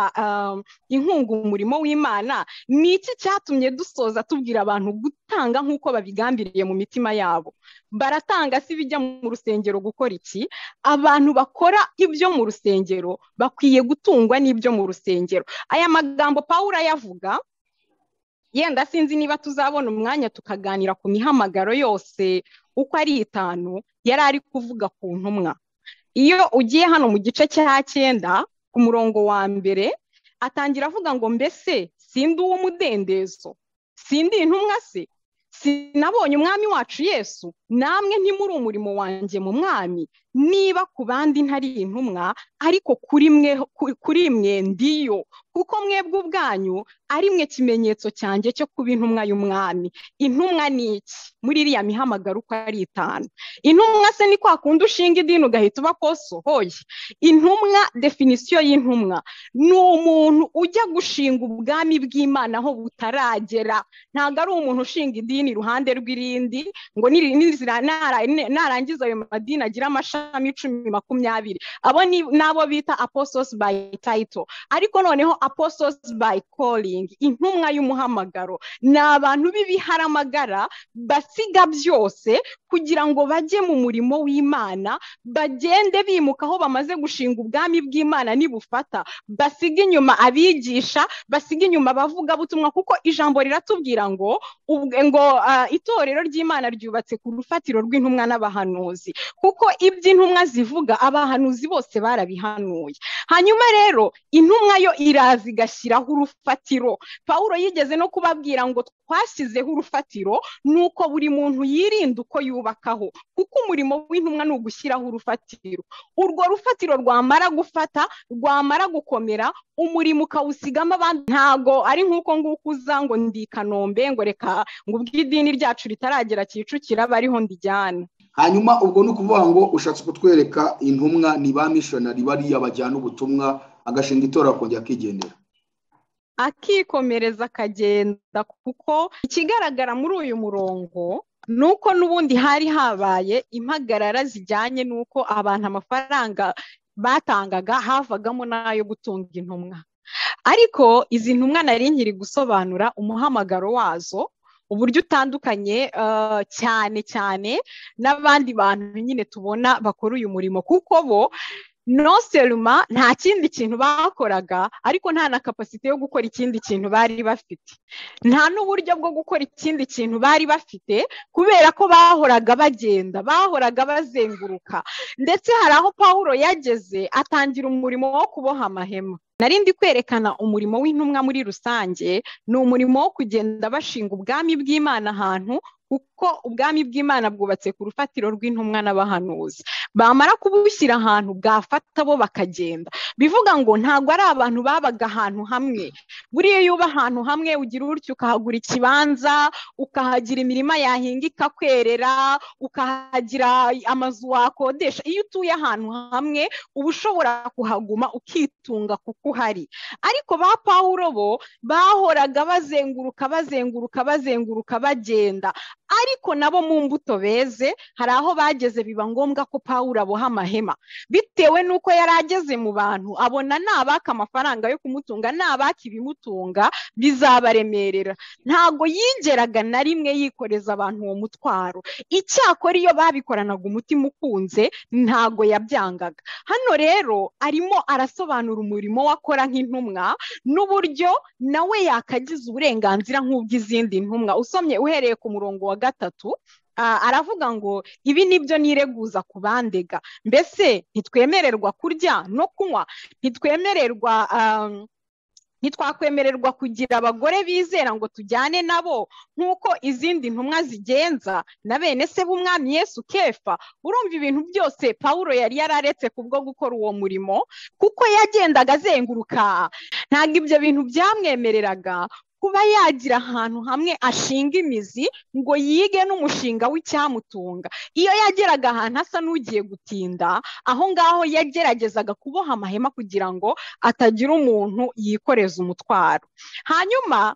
inkunga umurimo w'Imana, ni iki cyatumye dusoza tubwira abantu gutanga nk'uko babigambiriye mu mitima yabo? Baratanga si bijya mu rusengero gukora iki? Abantu bakora ibyo mu rusengero bakwiye gutungwa n'ibyo mu rusengero. Aya magambo Pawulo ayavuga, yenda sinzi niba tuzabona umwanya tukaganira ku mihamagaro yose uko ari 5, yari ari kuvuga ku ntumwa. Iyo ugiye hano mu gice cya 9 ku murongo wa 1, atangira avuga ngo mbese sindi uw'umudendezo, sindi intumwa se, sinabonye umwami wacu Yesu, namwe ntimuri umurimo wanjye mu mwami, niba ku bandi ntari intumwa, ariko kuri mwe ndiyo, kuko mwebwe ubwanyu ari mwe kimenyetso cyanjye cyo kuba intumwa y'umwami. Intumwa ni iki? Muri iriya mihamagaro uko ari 5. Intumwa se ni kwa kundi ushinga idini ugahita uba kosohoye? Intumwa, definisiyo y'intumwa ni umuntu ujya gushinga ubwami bw'Imana aho butaragera. Ntabwo ari umuntu ushinga idini iruhande rw'irindi ngo narangiza ayo madini agira amashami 10, 20. Abo nabo bita apostles by title, ariko noneho apostles by calling, intumwa y'umuhamagaro, ni abantu b'ibiharamagara basiga byose kugira ngo bajye mu murimo w'Imana, bagende bimuka aho bamaze gushinga ubwami bw'Imana nibufata, basiga inyuma abigisha, basiga inyuma abavugabutumwa, kuko ijambo riratubwira ngo itorero ry'Imana ryubatse ku rufatiro rw'intumwa n'abahanuzi, kuko iby'intumwa zivuga abahanuzi bose barabihanuye. Hanyuma rero intumwa yo iraza igashyiraho urufatiro. Pawulo yigeze no kubabwira ngo twashyizeho urufatiro, nuko buri muntu yirinda uko yubakaho, kuko umurimo w'intumwa ni ugushyiraho urufatiro. Urwo rufatiro rwamara gufata, rwamara gukomera, umurimo ukawusigamo abandi. Ntago ari nk'uko nguko uza ngo ndi Kanombe ngo reka ngo ubw'idini ryacu ritaragera Kicukiro abariho ndijyana. Hanyuma ubwo ni ukuvuga ngo ushatse kutwereka intumwa ni ba missionary bariya bajyana ubutumwa, agashinga itorero akongera akigendera, akikomereza akagenda. Kuko ikigaragara muri uyu murongo nuko n'ubundi hari habaye impagarara zijyanye n'uko abantu amafaranga batangaga havagamo n'ayo gutunga intumwa. Ariko izi ntumwa nari nkiri gusobanura umuhamagaro wazo, uburyo utandukanye cyane cyane n'abandi bantu nyine tubona bakora uyu murimo, kuko bo non seulement nta kindi kintu bakoraga, ariko nta na kapasite yo gukora ikindi kintu bari bafite, nta n'uburyo bwo gukora ikindi kintu bari bafite, kubera ko bahoraga bagenda, bahoraga bazenguruka. Ndetse hari aho Pawulo yageze atangira umurimo wo kuboha amahema. Nari ndi kwerekana umurimo w'intumwa muri rusange, ni umurimo wo kugenda bashinga ubwami bw'Imana ahantu, kuko ubwami bw'Imana bwubatse ku rufatiro rw'intumwa n'abahanuzi. Bamara kubushyira ahantu bwafata bo bakagenda. Bivuga ngo ntabwo ari abantu babaga ahantu hamwe. Buriya iyo uba ahantu hamwe ugira utyo ukahagura ikibanza, ukahagira imirima yahinga ikakwerera, ukahagira amazu wakodesha. Iyo utuye ahantu hamwe uba ushobora kuhaguma ukitunga kuko uhari. Ariko ba Pawulo bo bahoraga bazenguruka bazenguruka bazenguruka bagenda. Ariko nabo mu mbuto beze hari aho bageze biba ngombwa ko Pawulo aboha amahema, bitewe n'uko yari ageze mu bantu abona nabaka amafaranga yo kumutunga, nabaka ibimutunga bizabaremerera. Ntago yigeraga na rimwe yikoreza abantu uwo mutwaro. Icyakora iyo babikoranaga umutima ukunze ntago yabyangaga. Hano rero arimo arasobanura umurimo wakora nk'intumwa n'uburyo nawe yakagize uburenganzira nk'ubw'izindi ntumwa. Usomye uhereye ku murongo wa 3, aravuga ngo ibi nibyo nireguza kubandega, mbese ntitwemererwa kurya no kunywa, ntitwakwemererwa kugira abagore bizera ngo tujyane nabo nk'uko izindi ntumwa zigenza na bene se b'umwami Yesu Kefa. Urumva ibintu byose Pawulo yari yararetse kubwo gukora uwo murimo, kuko yagendaga azenguruka. Ntabwo ibyo bintu byamwemereraga kuba yagira ahantu hamwe ashinga imizi ngo yige n'umushinga w'icyamutunga. Iyo yageraga ahantu asa n'ugiye gutinda, aho ngaho yageragezaga kuboha amahema kugira ngo atagira umuntu yikoreza umutwaro. Hanyuma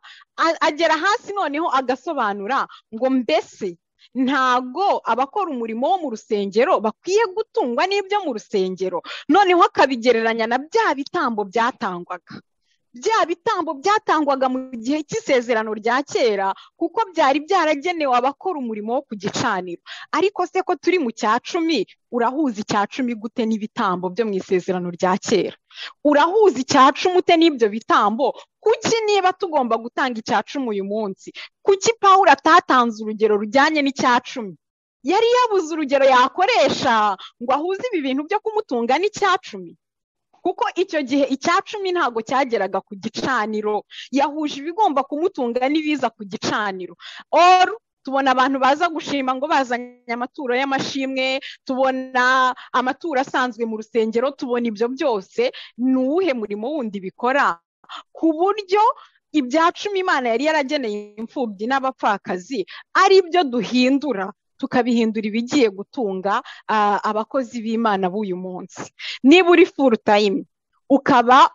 agera hasi noneho agasobanura ngo mbese Ntago abakora umurimo wo mu rusengero bakwiye gutungwa n'ibyo mu rusengero. Noneho akabigereranya na bya bitambo byatangwaga. Bya bitambo byatangwaga mu gihe cy'isezerano rya kera, kuko byari byaragenewe abakora umurimo wo ku gicaniro. Ariko se ko turi mu cya cumi, urahuza icya cumi gute n'ibitambo byo mu isezerano rya kera? Urahuza icya cumi ute n'ibyo bitambo? Kuki niba tugomba gutanga icya cumi uyu munsi, kuki Pawulo atatanze urugero rujyanye n'icya cumi? Yari yabuze urugero yakoresha ngo ahuze ibi bintu byo kumutunga n'icya cumi. Kuko icyo gihe icya cumi ntabwo cyageraga ku gicaniro, yahuje ibigomba kumutunga n'ibiza ku gicaniro. Or tubona abantu baza gushima ngo bazanye amaturo y'amashimwe, tubona amaturo asanzwe mu rusengero, tubona ibyo byose. Ni uwuhe murimo wundi bikora ku buryo ibya cumi Imana yari yarageneye imfubyi n'abapfakazi ari byo duhindura, tukabihindura ibigiye gutunga abakozi b'Imana b'uyu munsi? Niba uri full time ukaba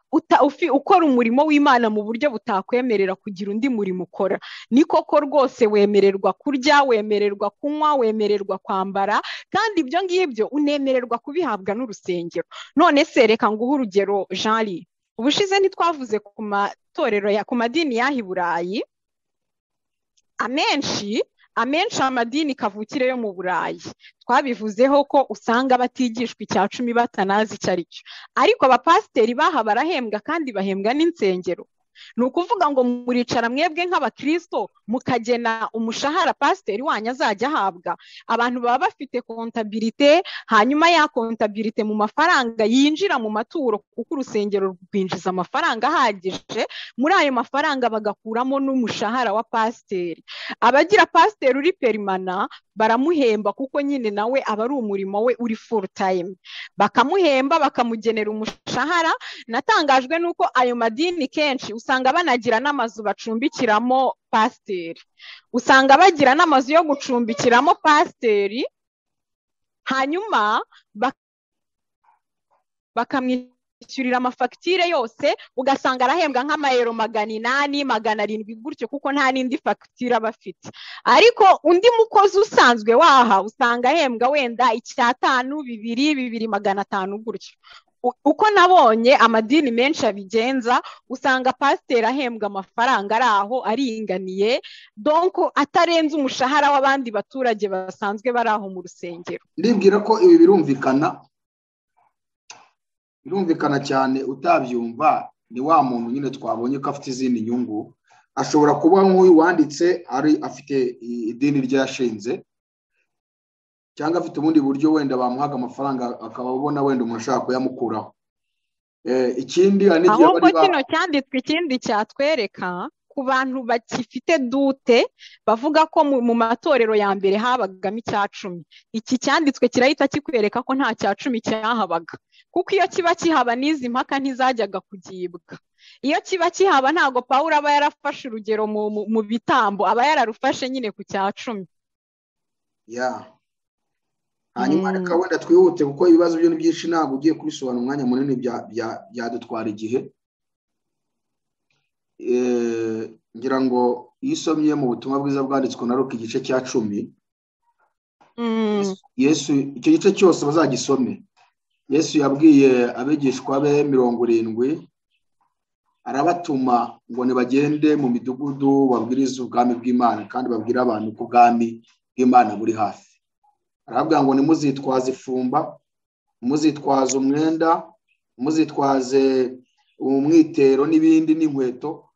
ukora umurimo w'Imana mu buryo butakwemerera kugira undi murimo ukora, ni koko rwose wemererwa kurya, wemererwa kunywa, wemererwa kwambara, kandi ibyo ngibyo unemererwa kubihabwa n'urusengero. None se reka nguhe urugero Jean-Louis. Ubushize ntitwavuze ku matorero ku madini y'aha i Burayi, amenshi amadini kavukire yo mu Burayi twabivuzeho ko usanga batigishwa icya cumi batanazi icyo ari cyo, ariko abapasiteri baha barahembwa kandi bahembwa n'insengero. Ni ukuvuga ngo muricara mwebwe nk'abakristo mukagena umushahara pasiteri wanyu azajya ahabwa. Abantu baba bafite kontabilite, hanyuma ya kontabilite mu mafaranga yinjira mu maturo, kuko urusengero rwinjiza amafaranga ahagije, muri ayo mafaranga bagakuramo n'umushahara wa pasiteri. Abagira pasiteri uri perimana baramuhemba, kuko nyine nawe aba ari umurimo we uri full time, bakamuhemba bakamugenera umushahara. Natangajwe nuko ayo madini kenshi usanga banagira n'amazu bacumbikiramo pasiteri, usanga bagira n'amazu yo gucumbikiramo pasiteri, hanyuma bakamwishyurira amafagitire yose, ugasanga arahembwa nk'amayero 800, 700 gutyo, kuko nta n'indi fagitire aba afite. Ariko undi mukozi usanzwe waha usanga ahembwa wenda 500, 200, 2500 gutyo. Uko nabonye amadini menshi abigenza, usanga pasiteri ahembwa amafaranga ari aho aringaniye, donc atarenze umushahara w'abandi baturage basanzwe bari aho mu rusengero. Ndibwira ko ibi birumvikana, birumvikana cyane. Utabyumva ni wa muntu nyine twabonye ko afite izindi nyungu. Ashobora kuba nk'uyu wanditse ari afite idini ryashinze, cyangwa afite ubundi buryo wenda bamuhaga amafaranga akaba abona wenda umuntu ashaka kuyamukuraho. Ikindi ahubwo kino cyanditswe, ikindi cyatwereka ku bantu bakifite dute bavuga ko mu matorero ya mbere habagamo icya cumi, iki cyanditswe kirahita kikwereka ko nta cya cumi cyahabaga, kuko iyo kiba kihaba n'izi mpaka ntizajyaga kugibwa. Iyo kiba kihaba ntago Pawulo aba yarafashe urugero mu bitambo, aba yararufashe nyine ku cya cumi. Hanyuma reka wenda twihute, kuko ibibazo byo ni byinshi, ntabwo ugiye kubisobanura umwanya munini byadutwara igihe. Ngira ngo iyo usomye mu butumwa bwiza bwanditswe na Luka igice cya 10, Yesu icyo gice cyose bazagisome. Yesu yabwiye abigishwa be 70, arabatuma ngo nibagende mu midugudu babwirize ubwami bw'Imana, kandi babwire abantu ko ubwami bw'Imana buri hafi. Arababwira ngo nimuzitwaze ifumba, muzitwaze umwenda, muzitwaze umwitero n'ibindi n'inkweto,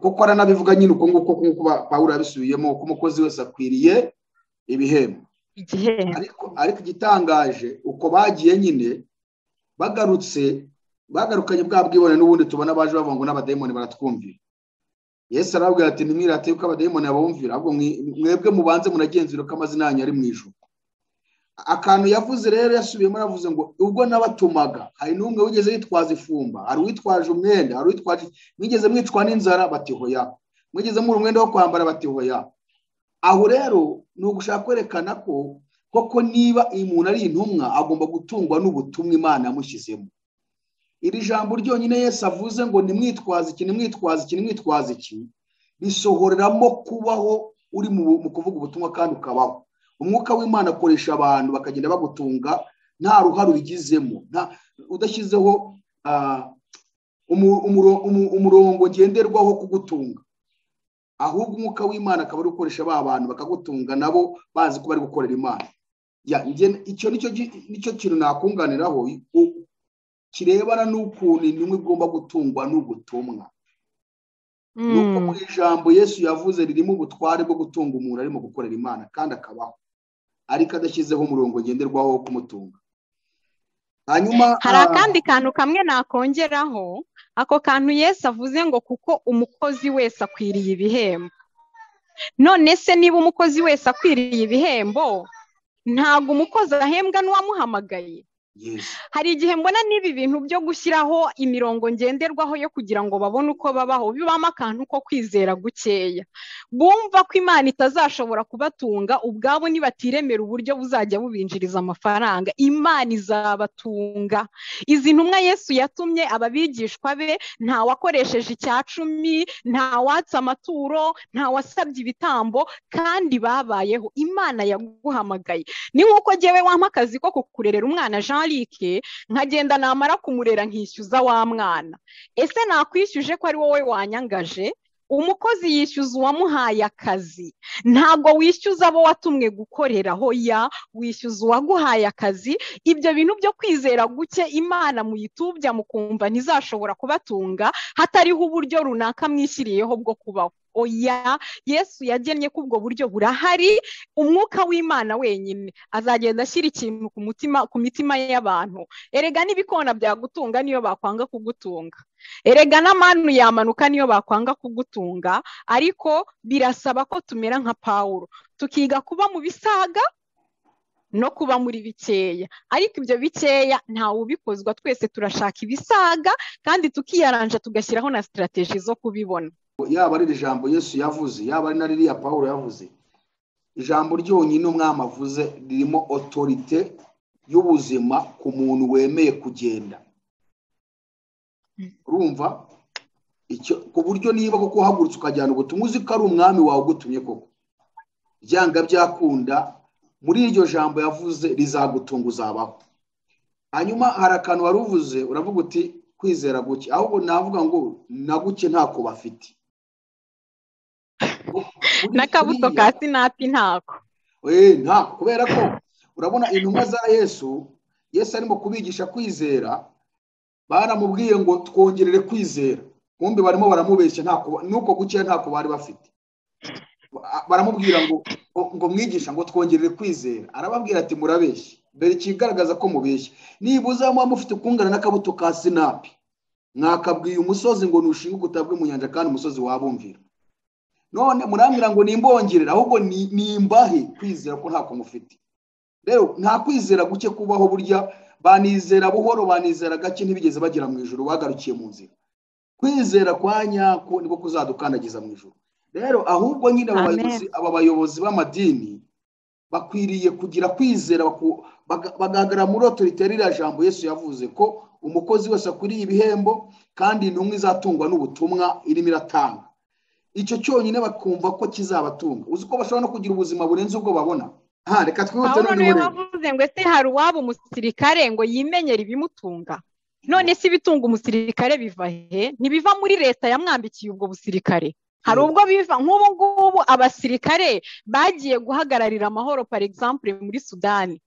kuko aranabivuga nyine uko nguko nk'uko Pawulo yabisubiyemo, ko umukozi wese akwiriye ibihembo. Ariko igitangaje uko bagiye nyine bagarutse, bagarukanye bwa bwibone n'ubundi tubona baje bavuga ngo n'abadayimoni baratwumvira. Yesu arababwira ati ntimwirate yuko abadayimoni babumvira, ahubwo mwebwe mubanze munagenzure ko amazina yanyu ari mu ijuru. Akantu yavuze rero yasubiyemo aravuze ngo ubwo nabatumaga hari n'umwe wigeze yitwaza ifumba, hari uwitwaje umwenda, hari uwitwaje, mwigeze mwicwa n'inzara bati hoya, mwigeze muri umwenda wo kwambara bati hoya. Aho rero ni ugushaka kwerekana ko koko niba umuntu ari intumwa agomba gutungwa n'ubutumwa Imana yamushyizemo. Iri jambo ryonyine Yesu avuze ngo nimwitwaze iki, nimwitwaze iki, nimwitwaze iki, bisohoreramo kubaho uri mu kuvuga ubutumwa kandi ukabaho. Umwuka w'Imana akoresha abantu bakagenda bagutunga nta ruhare ubigizemo, udashyizeho umurongo ngenderwaho kugutunga, ahubwo umwuka w'Imana akaba ari gukoresha ba bantu bakagutunga nabo bazi ko bari gukorera Imana. Icyo nicyo kintu nakunganiraho kirebana n'ukuntu intumwa igomba gutungwa n'ubutumwa. Nuko mu ijambo Yesu yavuze ririmo ubutware bwo gutunga umuntu arimo gukorera Imana kandi akabaho, ariko adashyizeho umurongo ngenderwaho wo kumutunga. Hanyuma hari akandi kantu kamwe nakongeraho, ako kantu Yesu avuze ngo kuko umukozi wese akwiriye ibihembo. None se niba umukozi wese akwiriye ibihembo, ntabwo umukozi ahembwa n'uwamuhamagaye? Hari igihe mbona n'ibi bintu byo gushyiraho imirongo ngenderwaho yo kugira ngo babone uko babaho bibamo akantu ko kwizera gukeya, bumva ko Imana itazashobora kubatunga ubwabo nibatiremera uburyo buzajya bubinjiriza amafaranga. Imana izabatunga. Izi ntumwa Yesu yatumye ababigishwa be, nta wakoresheje 10, nta watse amaturo, nta wasabye ibitambo, kandi babayeho. Imana yaguhamagaye. Ni nkuko jyewe wampa akazi ko kukurerera umwana Jean Luc, nkagenda namara kumurera nkishyuza wa mwana. Ese nakwishyuje ko ari wowe wanyangaje? Umukozi yishyuza uwamuhaye akazi, ntabwo wishyuza abo watumwe gukoreraho, ya wishyuza uwaguhaye akazi. Ibyo bintu byo kwizera guke Imana muyitubya mukumva ntizashobora kubatunga hatariho uburyo runaka mwishyiriyeho bwo kubaho. Oya, Yesu yagennye ko ubwo buryo burahari. Umwuka w'Imana wenyine azagenda ashyira ikintu ku mutima, ku mitima y'abantu. Erega n'ibikona byagutunga niyo bakwanga kugutunga, erega n'amanu yamanuka niyo bakwanga kugutunga, ariko birasaba ko tumera nka Pawulo, tukiga kuba mu bisaga no kuba muri bikeya. Ariko ibyo bikeya ntawe ubikozwa, twese turashaka ibisaga kandi tukiyaranja tugashyiraho na strategy zo kubibona. Yaba ari ijambo Yesu yavuze, yaba ari na ririya Pawulo yavuze, ijambo ryonyine umwami avuze ririmo autorité y'ubuzima ku muntu wemeye kugenda. Urumva icyo, ku buryo niba koko uhagurutse ukajyana ubutumwa uzi ko ari umwami wawe ugutumye koko, byanga byakunda muri iryo jambo yavuze rizagutunga, uzabaho. Hanyuma hari akantu wari uvuze uravuga uti kwizera guke, ahubwo navuga ngo na guke ntako bafite, n'akabuto ka sinapi ntako. Ntako, kubera ko urabona intumwa za Yesu, Yesu arimo kubigisha kwizera, baramubwiye ngo twongerere kwizera, kumbe barimo baramubeshya, ntako nuko guke ntako bari bafite. Baramubwira ngo mwigisha ngo twongerere kwizera, arababwira ati murabeshya, dore ikigaragaza ko mubeshya, nibuza muba mufite kungana n'akabuto ka sinapi, mwakabwiye umusozi ngo nushinguke utabwe mu nyanja, kandi umusozi wabumvira. None murambwira ngo nimbongerere, ahubwo nimbahe kwizera ko ntako mufite. Rero nta kwizera guke kubaho, burya banizera buhoro, banizera gake, ntibigeze bagera mu ijuru, bagarukiye mu nzira. Kwizera kwa nyako niko kuzadukandagiza mu ijuru. Rero ahubwo nyine aba bayobozi b'amadini bakwiriye kugira kwizera, bagahagarara muri autorité ririya jambo Yesu yavuze ko umukozi wese akwiriye ibihembo kandi intumwa izatungwa n'ubutumwa irimo iratanga. Icyo cyonyine bakumva ko kizabatunga. Uzi ko bashobora no kugira ubuzima burenze ubwo babona. Reka twihute. Pawulo niwe wavuze ngo ese hari uwaba umusirikare ngo yimenyere ibimutunga? None se ibitunga umusirikare biva he? Ntibiva muri leta yamwambikiye ubwo busirikare. Hari ubwo biva nk'ubu ngubu abasirikare bagiye guhagararira amahoro par exemple muri Sudani,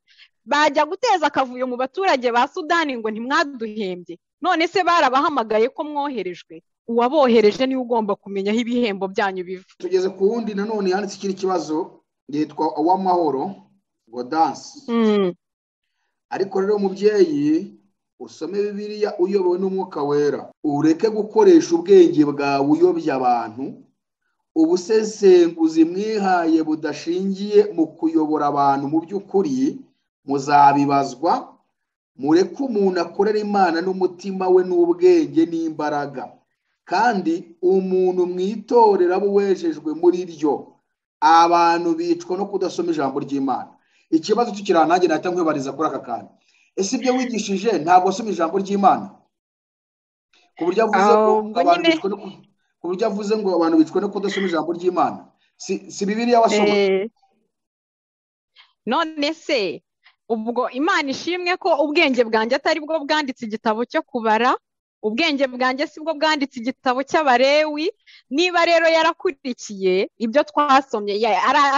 bajya guteza akavuyo mu baturage ba Sudani ngo ntimwaduhembye. None se barabahamagaye ko mwoherejwe? Uwabohereje niwe ugomba kumenya aho ibihembo byanyu biva. Tugeze ku wundi nanone yanditse ikindi kibazo, yitwa Uwamahoro Godanse. Ariko rero umubyeyi usome Bibiliya uyobowe n'Umwuka Wera, ureke gukoresha ubwenge bwawe uyobya abantu. Ubusesenguzi mwihaye budashingiye mu kuyobora abantu mu by'ukuri muzabibazwa. Mureke umuntu akorera Imana n'umutima we n'ubwenge n'imbaraga, kandi umuntu mwitorera abo wejejwe muri ryo. Abantu bicwa no kudasoma ijambo ry'Imana. Ikibazo tukiri nanjye nahita nkwibariza kuri aka kantu: ese ibyo wigishije ntabwo wasoma ijambo ry'Imana? Ku buryo avuze ko abantu bicwa no ku buryo avuze ngo abantu bicwa no kudasoma ijambo ry'Imana, Si Bibiliya wasoma. None se ubwo Imana ishimwe ko ubwenge bwanjye atari bwo bwanditse igitabo cyo kubara, ubwenge bwanjye si bwo bwanditse igitabo cy'Abarewi. Niba rero yarakurikiye ibyo twasomye,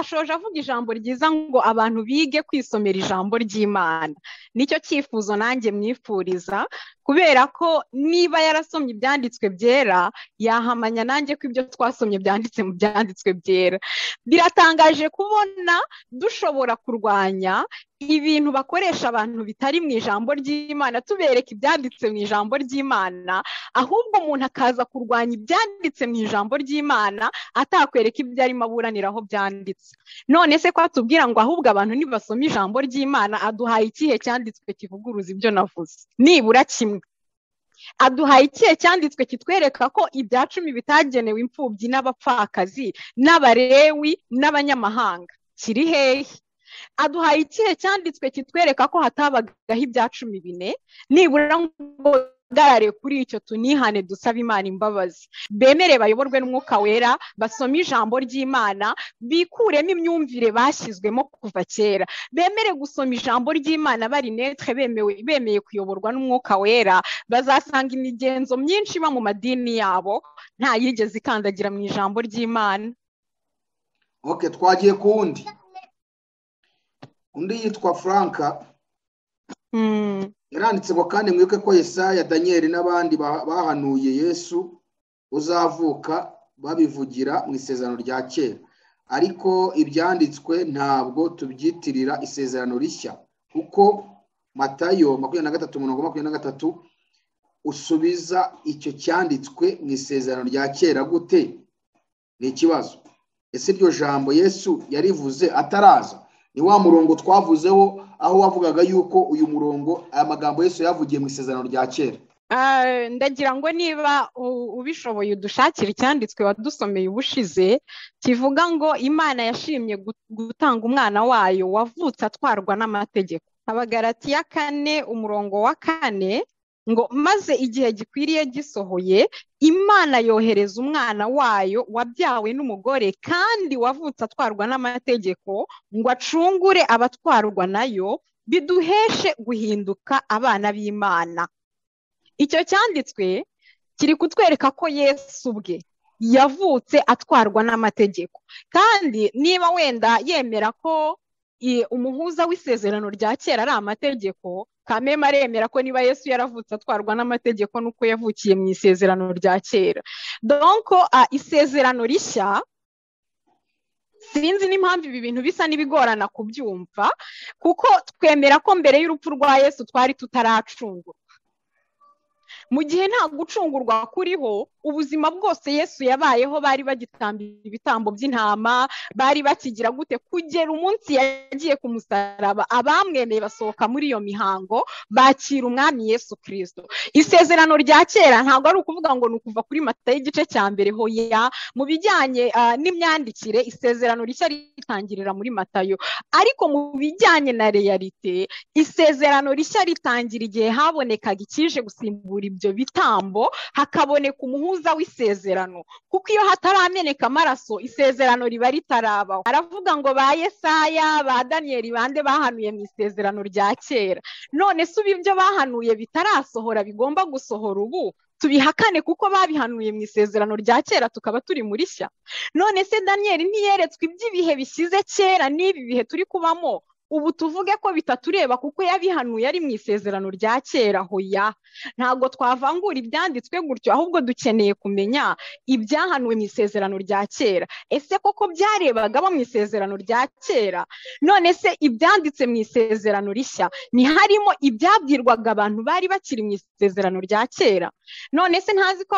ashoje avuga ijambo ryiza ngo abantu bige kwisomera ijambo ry'Imana. Nicyo cyifuzo nanjye mwifuriza, kubera ko niba yarasomye ibyanditswe byera, yahamanya nanjye ko ibyo twasomye byanditse mu byanditswe byera. Biratangaje kubona dushobora kurwanya ibintu bakoresha abantu bitari mu ijambo ry'Imana, tubereka ibyanditse mu ijambo ry'Imana, ahubwo umuntu akaza kurwanya ibyanditse mu ijambo ry'Imana atakwereka ibyo arimo aburaniraho byanditse. None se ko atubwira ngo ahubwo abantu nibasoma ijambo ry'Imana, aduhaye ikihe cyanditswe kivuguruza ibyo navuze? Nibura kimwe. Aduhaye ikihe cyanditswe kitwereka ko ibya cumi bitagenewe imfubyi n'abapfakazi n'Abarewi n'abanyamahanga? Kiri hehe? Aduhaye ikihe cyanditswe kitwereka ko hatabagaho ibya 14? Nibura ngo garare kuri icyo tunihane, dusaba Imana imbabazi, bemere bayoborwe n'Umwuka Wera, basome ijambo ry'Imana, bikuremo imyumvire bashyizwemo kuva kera, bemere gusoma ijambo ry'Imana bari netre, bemeye kuyoborwa n'Umwuka Wera. Bazasanga imigenzo myinshi iba mu madini yabo nta yigeze ikandagira mu ijambo ry'Imana. Okay, twagiye ku wundi. Undi yitwa Franka. Yaranditse ngo kandi mwibuke ko Yesaya, Daniel n'abandi bahanuye Yesu uzavuka babivugira mu isezerano rya kera, ariko ibyanditswe ntabwo tubyitirira isezerano rishya, kuko Matayo 23:23 usubiza icyo cyanditswe mu isezerano rya kera gute? Ni ikibazo. Ese iryo jambo Yesu yarivuze ataraza? Ni wa murongo twavuzeho aho wavugaga yuko uyu murongo, aya magambo Yesu yavugiye mu isezerano rya kera. Ndagira ngo niba ubishoboye udushakire icyanditswe wadusomeye ubushize kivuga ngo Imana yashimye gutanga umwana wayo wavutse atwarwa n'amategeko. Abagalatiya 4 umurongo wa 4 ngo maze igihe gikwiriye gisohoye, Imana yohereza umwana wayo wabyawe n'umugore kandi wavutse atwarwa n'amategeko, ngo acungure abatwarwa nayo, biduheshe guhinduka abana b'Imana. Icyo cyanditswe kiri kutwereka ko Yesu ubwe yavutse atwarwa n'amategeko, kandi niba wenda yemera ko umuhuza w'isezerano rya kera ari amategeko, kameme aremera ko niba Yesu yaravutse atwarwa n'amategeko nuko yavukiye mu isezerano rya kera. Donc isezerano rishya, sinzi n'impamvu ibi bintu bisa n'ibigorana kubyumva, kuko twemera ko mbere y'urupfu rwa Yesu twari tutaracungurwa. Mu gihe nta gucungurwa kuriho, ubuzima bwose Yesu yabayeho bari bagitamba ibitambo by'intama, bari bakigira gute kugera umunsi yagiye ku musaraba, abamwemeye basohoka muri iyo mihango bakira umwami Yesu Kristo. Isezerano rya kera ntabwo ari ukuvuga ngo ni ukuva kuri Matayo igice cya mbere, hoya. Mu bijyanye n'imyandikire, isezerano rishya ritangirira muri Matayo, ariko mu bijyanye na realite, isezerano rishya ritangira igihe habonekaga ikije gusimbura ibyo bitambo, hakaboneka umuhuza w'isezerano, kuko iyo hatarameneka amaraso isezerano riba ritarabaho. Aravuga ngo ba Yesaya, ba Daniel, bande bahanuye mu isezerano rya kera. None se ubu ibyo bahanuye bitarasohora bigomba gusohora ubu tubihakane kuko babihanuye mu isezerano rya kera tukaba turi muri shya? None se Daniel ntiyeretswe iby'ibihe bishyize kera n'ibi bihe turi kubamo, ubu tuvuge ko bitatureba kuko yabihanuye ari mu isezerano rya kera? Hoya, ntabwo twavangura ibyanditswe gutyo, ahubwo dukeneye kumenya ibyahanuwe mu isezerano rya kera. Ese koko byarebaga bo mu isezerano rya kera? None se ibyanditse mu isezerano rishya ntiharimo ibyabwirwaga abantu bari bakiri mu isezerano rya kera? None se ntazi ko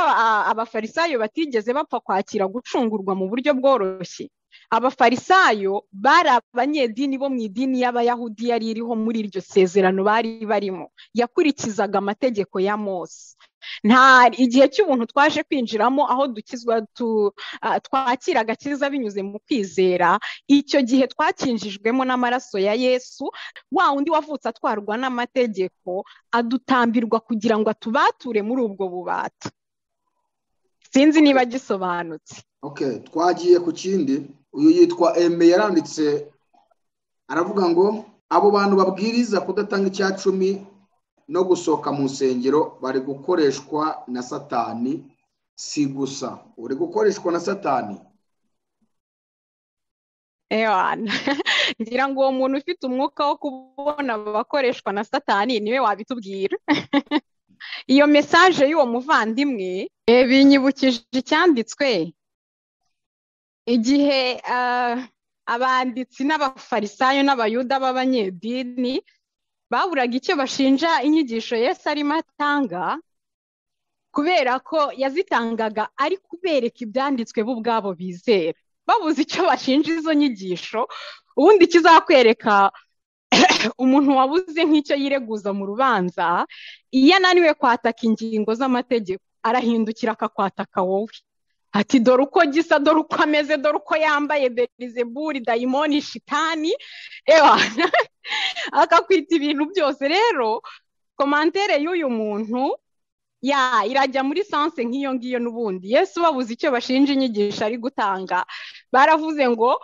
abafarisayo batigeze bapfa kwakira gucungurwa mu buryo bworoshye? Abafarisayo bari abanyedini bo mu idini y'Abayahudi yari iriho muri iryo sezerano bari barimo, yakurikizaga amategeko ya Mose. Nta igihe cy'ubuntu twaje kwinjiramo aho dukizwa twakira agakiza binyuze mu kwizera, icyo gihe twakinjijwemo n'amaraso ya Yesu, wa wundi wavutse atwarwa n'amategeko, adutambirwa kugira ngo atubature muri ubwo bubata. Sinzi niba gisobanutse. Okay, twagiye ku kindi. Uyu yitwa Aime, yaranditse aravuga ngo abo bantu babwiriza kudatanga icya cumi no gusohoka mu nsengero bari gukoreshwa na Satani. Si gusa uri gukoreshwa na Satani. Ewana, ngira ngo uwo muntu ufite umwuka wo kubona abakoreshwa na Satani niwe wabitubwira. Iyo message y'uwo muvandimwe binyibukije icyanditswe igihe abanditsi n'abafarisayo n'abayuda b'abanyedini baburaga icyo bashinja inyigisho Yesu arimo atanga, kubera ko yazitangaga ari kubereka ibyanditswe bo ubwabo bizera. Babuze icyo bashinja izo nyigisho. Ubundi kizakwereka umuntu wabuze nk'icyo yireguza mu rubanza, iyo ananiwe kwataka ingingo z'amategeko arahindukira akakwataka wowe, ati dore uko gisa, dore uko ameze, dore uko yambaye, Belizebuli, dayimoni, shitani, ewa akakwita ibintu byose. Rero commentaire y'uyu muntu ya irajya muri sens nk'iyo ngiyo. N'ubundi Yesu babuze icyo bashinja inyigisho ari gutanga, baravuze ngo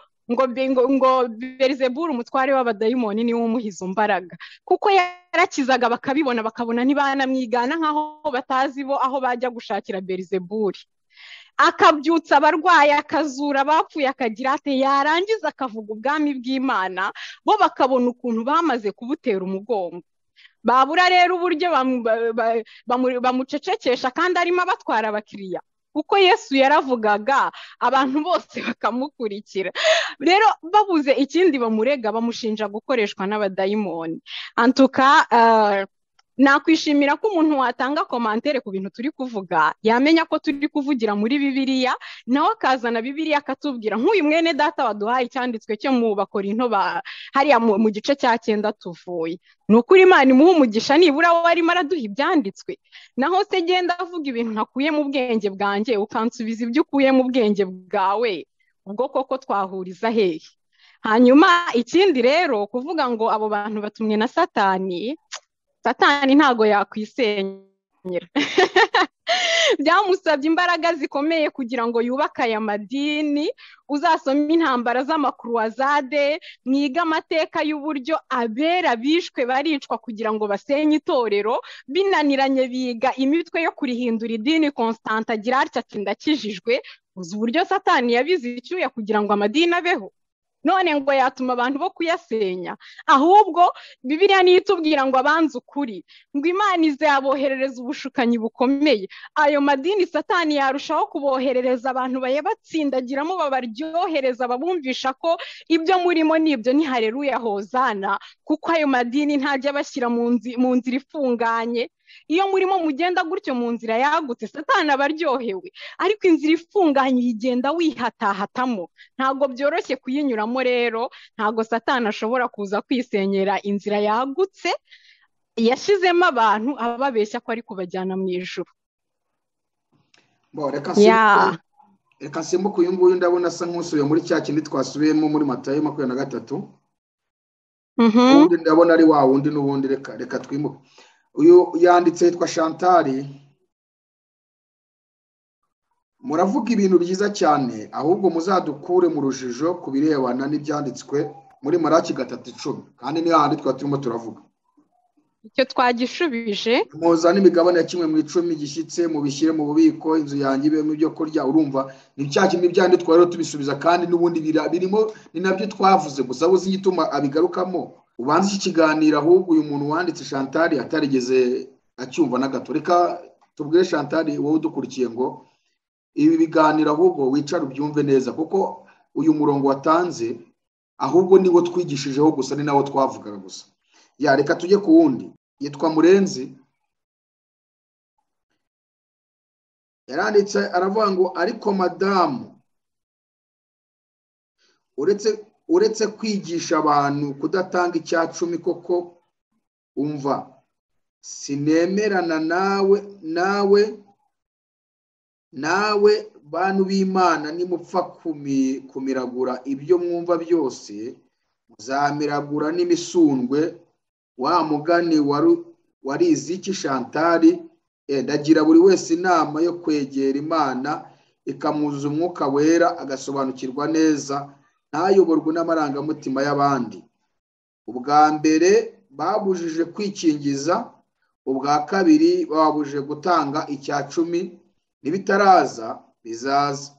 Belizebuli umutware w'abadayimoni niwe umuha izo mbaraga, kuko yarakizaga bakabibona, bakabona ntibanamwigana nk'aho batazi bo aho bajya gushakira Belizebuli. Akabyutsa abarwayi, akazura abapfuye, akagira ate, yarangiza akavuga ubwami bw'Imana, bo bakabona ukuntu bamaze kubutera umugongo. Babura rero uburyo bamucecekesha kandi arimo abatwara abakiriya, kuko Yesu yaravugaga abantu bose bakamukurikira. Rero babuze ikindi bamurega, bamushinja gukoreshwa n'abadayimoni. Antuka nakwishimira ko umuntu watanga commentaire ku bintu turi kuvuga yamenya ko turi kuvugira muri Bibiliya, nawe akazana Bibiliya akatubwira. Nk'uyu mwene data waduhaye icyanditswe cyo mu Bakorinto hariya mu gice cya 9 tuvuye, ni ukuri Imana imuha umugisha, nibura we arimo araduha ibyanditswe. Naho se genda avuga ibintu ntakuye mu bwenge bwanjye, ukansubiza ibyo ukuye mu bwenge bwawe, ubwo koko twahuriza hehe? Hanyuma ikindi rero, kuvuga ngo abo bantu batumwe na Satani, Satani ntago yakwisenyera. Byamusabye imbaraga zikomeye kugira ngo yubake aya madini. Uzasome intambara z'amakruwazade, mwiga amateka y'uburyo abera bishwe baricwa kugira ngo basenye itorero, binaniranye biga imitwe yo kurihindura idini. Constant agira atya ati ndakijijwe. Uzi uburyo Satani yabize icyuya kugira ngo amadini abeho? None ngo yatuma abantu bo kuyasenya. Ahubwo Bibiliya niyo itubwira ngo abanze ukuri, ngo Imana izaboherereza ubushukanyi bukomeye. Ayo madini Satani yarushaho kuboherereza abantu bayabatsindagiramo, babaryohereza, babumvisha ko ibyo murimo nibyo, ni haleluya hozana, kuko ayo madini ntajya bashyira mu nzira ifunganye. Iyo murimo mugenda gutyo mu nzira yagutse, Satani abaryohewe, ariko inzira ifunganye uyigenda wihatahatamo, ntabwo byoroshye kuyinyuramo. Rero ntabwo Satani ashobora kuza kwisenyera inzira yagutse yashizemo abantu ababeshya ko ari kubajyana mu ijuru. Bo reka simbuke uyu nguyu, ndabona asa nk'usubiye muri cya kindi twasubiyemo muri Matayo 23. Ubundi ndabona ari wa wundi n'ubundi, reka twimuke. Uyu yanditse yitwa Chantali. Muravuga ibintu byiza cyane, ahubwo muzadukure mu rujijo ku birebana n'ibyanditswe muri Maraki 3:10, kandi ni hahandi twa turimo turavuga. Icyo twagishubije, muzane imigabane ya 1 mu 10 gishyitse, mubishyire mu bubiko, inzu yanjye ibemo ibyo kurya. Urumva ni cya kintu ibyanditswe rero tubisubiza, kandi n'ubundi birimo, ni nabyo twavuze gusa uzi igituma abigarukamo. Ubanza iki kiganiro ahubwo uyu muntu wanditse Chantali atarigeze acyumva na gato. Reka tubwire Chantali wowe udukurikiye ngo ibi biganiro ahubwo wicara ubyumve neza, kuko uyu murongo watanze ahubwo niwo twigishijeho gusa, ni nawo twavugaga gusa. Ya reka tujye ku wundi yitwa Murenzi. Yaranditse aravuga ngo ariko madamu, uretse kwigisha abantu kudatanga icya cumi koko, umva sinemerana nawe bantu b'Imana, nimupfa kumiragura ibyo mwumva byose, muzamiragura n'imisundwe. Wa mugani warize iki Chantali? Ndagira buri wese inama yo kwegera Imana ikamwuzuza umwuka wera, agasobanukirwa neza, ntayoborwe n'amarangamutima y'abandi. Ubwa mbere babujije kwikingiza, ubwa kabiri babujije gutanga 10%, nibitaraza bizaza.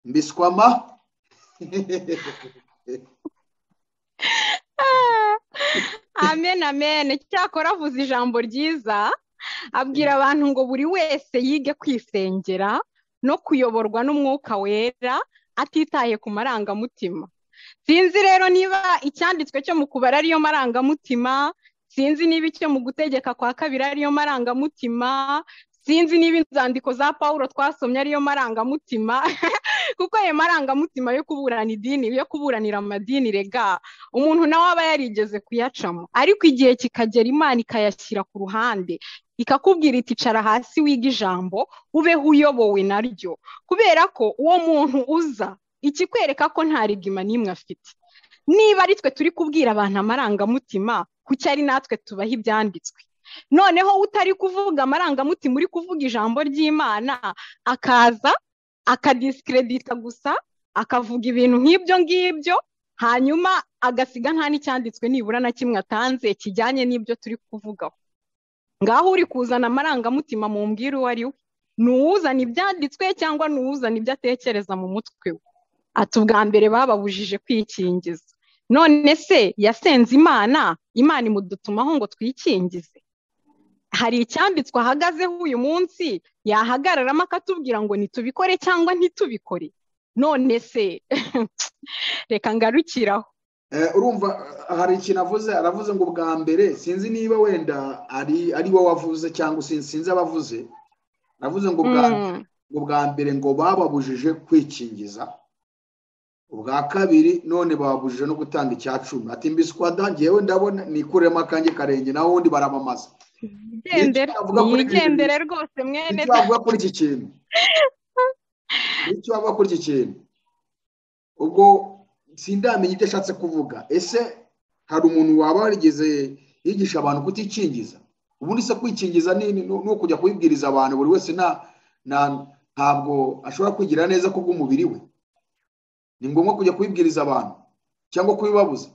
Mbiswama. Amen, amen. Cyakora avuze ijambo ryiza, abwira abantu ngo buri wese yige kwisengera no kuyoborwa n'umwuka wera atitaye ku marangamutima. Sinzi rero niba icyanditswe cyo mu kubara ariyo marangamutima, sinzi niba icyo mu gutegeka kwa kabiri ariyo marangamutima, sinzi niba inzandiko za Pawulo twasomye ariyo marangamutima, kuko ayo marangamutima yo kuburana idini, yo kuburanira amadini, rega umuntu nawe aba yarigeze kuyacamo, ariko igihe kikagera Imana ikayashyira ku ruhande, ikakubwira iti icara hasi wiga ijambo ubeho uyobowe naryo, kubera ko uwo muntu uza ikikwereka ko nta rigima n'imwe afite. Niba ari twe turi kubwira abantu amarangamutima, kuki ari natwe tubaha ibyanditswe? Noneho utari kuvuga amarangamutima, uri kuvuga ijambo ry'Imana, akaza akadisikredita gusa, akavuga ibintu nk'ibyo ngibyo, hanyuma agasiga nta n'icyanditswe nibura na kimwe atanze kijyanye n'ibyo turi kuvugaho. Ngaho uri kuzana amarangamutima mumbwire uwo ari we, ni uwuzana ibyanditswe cyangwa ni uwuzana ibyo atekereza mu mutwe we? Ati ubwa mbere bababujije kwikingiza, none se yasenze Imana, Imana imudutumaho ngo twikingize? Hari icyanditswe ahagazeho uyu munsi yahagararamo akatubwira ngo nitubikore cyangwa ntitubikore? None se reka ngarukiraho. Urumva hari ikintu avuze, aravuze ngo bwa mbere, sinzi niba wenda ari wowe wavuze cyangwa sinzi abavuze, aravuze ngo bwa mbere ngo bababujije kwikingiza, ubwa kabiri none bababujije no gutanga 10%. Ati mbiswada ngewe ndabona nikuremo akanjye karenge, naho ubundi baramamaza. Yigendere rwose mwene. Icyo avuga kuri iki kintu, icyo avuga kuri iki kintu, ubwo sindamenya ibyo ashatse kuvuga. Ese hari umuntu waba warigeze yigisha abantu kutikingiza? Ubundi se kwikingiza ni ukujya kubibwiriza abantu, buri wese ntabwo ashobora kwigira neza kubw'umubiri we. Ni ngombwa kujya kubibwiriza abantu cyangwa kubibabuza?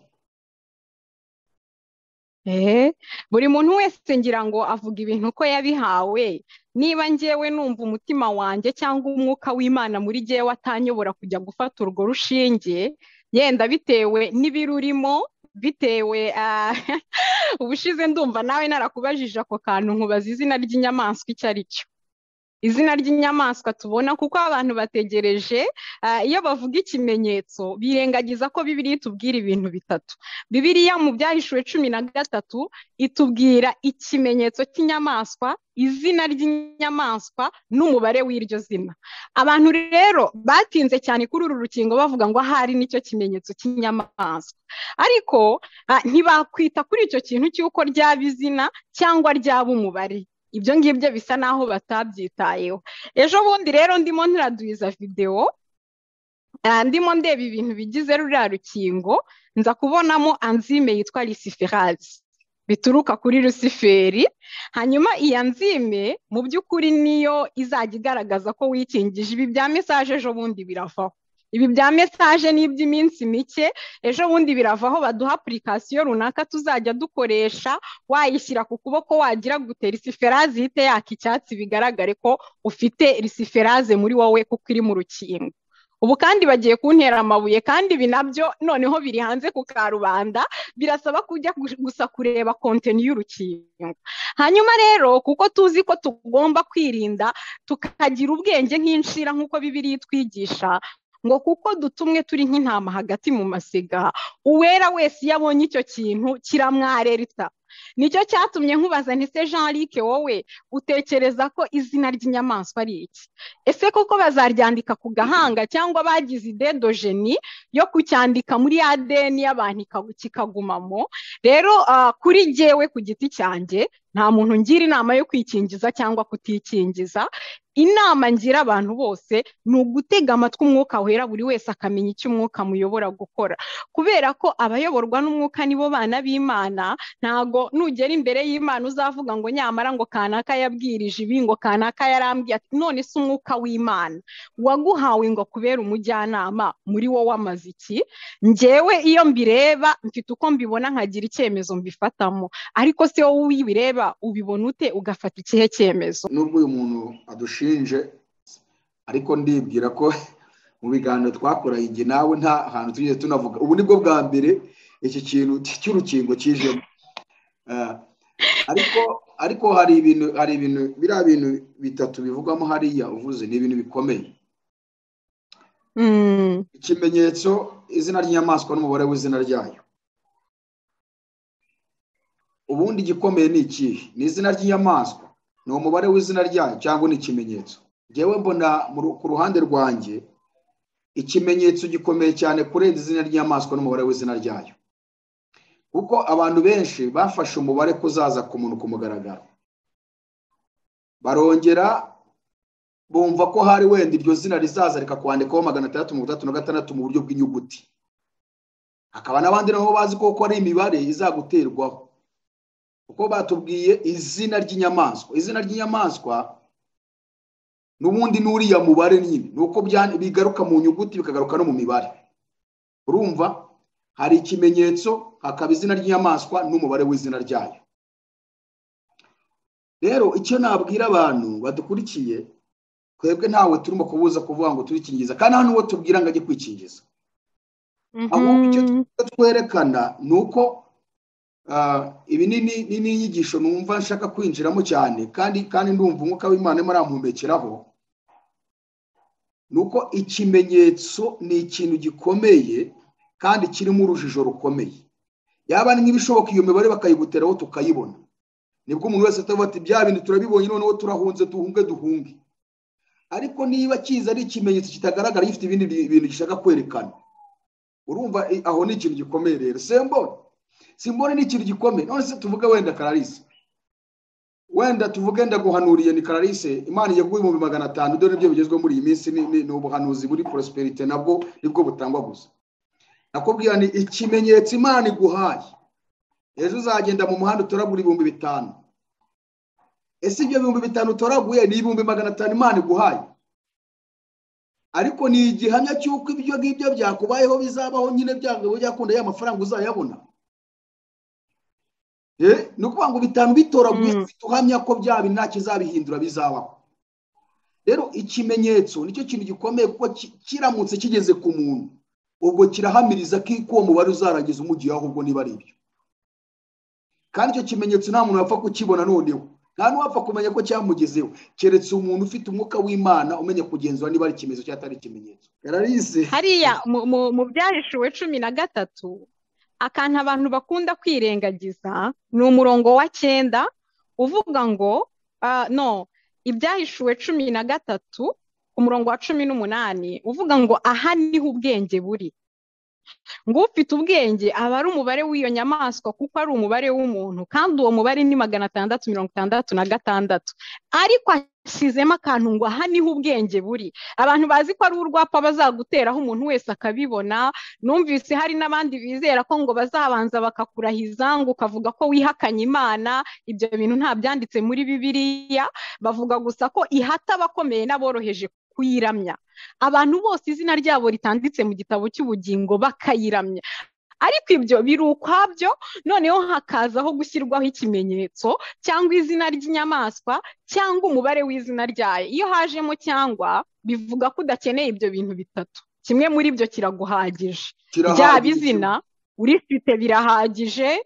Buri muntu wese ngira ngo avuga ibintu uko yabihawe. Niba njyewe numva umutima wanjye cyangwa umwuka w'Imana muri jyewe atanyobora kujya gufata urwo rushinge, yenda bitewe n'ibirurimo, bitewe ubushize ndumva nawe narakubajije ako kantu nkubaza izina ry'inyamaswa icyo ari cyo. Izina ry'inyamaswa tubona kuko abantu bategereje, iyo bavuga ikimenyetso birengagiza ko Bibiliya itubwira ibintu bitatu. Bibiliya mu Byahishuwe 13 itubwira ikimenyetso cy'inyamaswa, izina ry'inyamaswa n'umubare w'iryo zina. Abantu rero batinze cyane kuri uru rukingo bavuga ngo ahari nicyo kimenyetso cy'inyamaswa, ariko ntibakwita kuri icyo kintu cy'uko ryaba izina cyangwa ryaba umubare. Ibyo ngibyo bisa naho batabyitayeho. Ejo bundi rero ndimo ntiraduiza video, ndimo ndeba ibintu bigize ruriya rukingo, nza kubonamo enzyme yitwa luciferase, bituruka kuri Luciferi. Hanyuma iyi enzyme mu by'ukuri niyo izajya igaragaza ko wikingije. Ibi bya message ejo bundi biravaho. Ibi bya message ni iby'iminsi mike, ejo bundi biravaho, baduha application runaka tuzajya dukoresha, wayishyira ku kuboko wagira gute luciferase ihite yaka icyatsi, bigaragare ko ufite luciferase muri wowe kuko iri mu rukingo. Ubu kandi bagiye kuntera amabuye, kandi ibi nabyo noneho biri hanze ku karubanda, birasaba kujya gusa kureba konteni y'urukingo. Hanyuma rero kuko tuzi ko tugomba kwirinda tukagira ubwenge nk'inshira nk'uko Bibiliya itwigisha, ngo kuko dutumwe turi nk'intama hagati mu masiga, uwera wese iyo abonye icyo kintu kiramwarerita. Nicyo cyatumye nkubaza nti se Jean-Luc, wowe utekereza ko izina ry'inyamaswa ari iki? Ese koko bazaryandika ku gahanga cyangwa bagize idedogeni yo kucyandika muri ADN y'abantu kikagumamo? Rero kuri jyewe ku giti cyanjye nta muntu ngira inama yo kwikingiza cyangwa kutikingiza. Inama ngira abantu bose ni ugutega amatwi umwuka wera, buri wese akamenya icyo umwuka amuyobora gukora, kubera ko abayoborwa n'umwuka nibo bana b'Imana. Ntago nugera imbere y'Imana uzavuga ngo nyamara ngo kanaka yabwirije ibi, ngo kanaka yarambwiye ati none se umwuka w'Imana waguhawe ngo kubera umujyanama muri wowe amaze iki? Njyewe iyo mbireba mfite uko mbibona nkagira icyemezo mbifatamo, ariko se wowe ubireba ubibona ute ugafata ikihe cyemezo? Nubwo uyu muntu adushinje, ariko ndibwira ko mu biganiro twakoranye igihe nawe nta hantu tugeze tunavuga, ubu nibwo bwa mbere iki kintu cy'urukingo kijemo. Ariko hari ibintu biriya bintu bitatu bivugwamo hariya uvuze ni ibintu bikomeye. Ikimenyetso, izina ry'inyamaswa n'umubare w'izina ryayo. Ubundi igikomeye ni ikihe? Ni izina ry'inyamaswa, ni umubare w'izina ryayo, cyangwa ni ikimenyetso? Njyewe mbona ku ruhande rwanjye ikimenyetso gikomeye cyane kurenza izina ry'inyamaswa n'umubare w'izina ryayo, kuko abantu benshi bafashe umubare kuzaza ku muntu ku mugaragaro, barongera bumva ko hari wenda iryo zina rizaza rikakwandikaho 666 mu buryo bw'inyuguti, hakaba n'abandi nabo bazi ko ari imibare izaguterwaho, kuko batubwiye izina ry'inyamaswa. Izina ry'inyamaswa n'ubundi n'uriya mubare nyine, nuko bigaruka mu nyuguti bikagaruka no mu mibare. Urumva hari ikimenyetso, hakaba izina ry'inyamaswa n'umubare w'izina ryayo. Rero icyo nabwira abantu badukurikiye, twebwe ntawe turimo kubuza kuvuga ngo turikingiza, kandi hano uwo tubwira ngo ajye kwikingiza. Ahubwo icyo twerekana ni uko ibi ni inyigisho numva nshaka kwinjiramo cyane, kandi ndumva umwuka w'Imana arimo arampumekeraho, ni uko ikimenyetso ni ikintu gikomeye kandi kirimo urujijo rukomeye. Yaba n'ibishoboka iyo mibare bakayiguteraho tukayibona, nibwo umuntu wese atavuga ati bya bintu turabibonye noneho turahunze, duhunge. Ariko niba kiza ari ikimenyetso kitagaragara gifite ibindi bintu gishaka kwerekana, urumva aho ni ikintu gikomeye. Rero simbone ni ikintu gikomeye. None se tuvuge wenda Clarisse, wenda tuvuge ndaguhanuriye ni Clarisse, Imana igiye kuguha 500,000, dore nibyo bigezweho muri iyi minsi, ni ubuhanuzi buri prosperite, nabwo nibwo butangwa gusa. Nakubwira ni ikimenyetso Imana iguhaye, ejo uzagenda mu muhanda utoragura 5,000. Ese ibyo 5,000 utoraguye ni 500,000 Imana iguhaye? Ariko ni igihamya cy'uko ibyo ngibyo byakubayeho bizabaho nyine, byanga byakunda ya mafaranga uzayabona. Ni ukuvuga ngo 5 bitoraguye ufite uhamya ko bya bintu nta kizabihindura bizabaho. Rero ikimenyetso nicyo kintu gikomeye, kuko kiramutse kigeze ku muntu ubwo kirahamiriza ko uwo mubare uzarangiza umugiye, ahubwo niba ari ibyo. Kandi icyo kimenyetso nta muntu wapfa kukibona noneho, nta n'uwapfa kumenya ko cyamugezeho, keretse umuntu ufite umwuka w'Imana umenya kugenzura niba ari ikimenyetso cyangwa atari ikimenyetso. Hariya mu byahishuwe 13, akantu abantu bakunda kwirengagiza ni umurongo wa 9 uvuga ngo no ibyahishuwe 13 umurongo wa 18 uvuga ngo aha niho ubwenge buri, ngo ufite ubwenge aba ari umubare w'iyo nyamaswa kuko ari umubare w'umuntu, kandi uwo mubare ni 666, ariko ashyizemo akantu ngo aha niho ubwenge buri. Abantu bazi ko ari urwapa bazaguteraho umuntu wese akabibona. Numvise hari n'abandi bizera ko ngo bazabanza bakakurahiza ngo ukavuga ko wihakanye Imana. Ibyo bintu nta byanditse muri Bibiliya, bavuga gusa ko ihata abakomeye n'aboroheje kuyiramya. Abantu bose izina ryabo ritanditse mu gitabo cy'ubugingo bakayiramya. Ariko ibyo biri ukwabyo, noneho hakazaho gushyirwaho ikimenyetso cyangwa izina ry'inyamaswa cyangwa umubare w'izina ryayo. Iyo hajemo cyangwa, bivuga ko udakeneye ibyo bintu bitatu, kimwe muri byo kiraguhagije. Byaba izina urifite birahagije,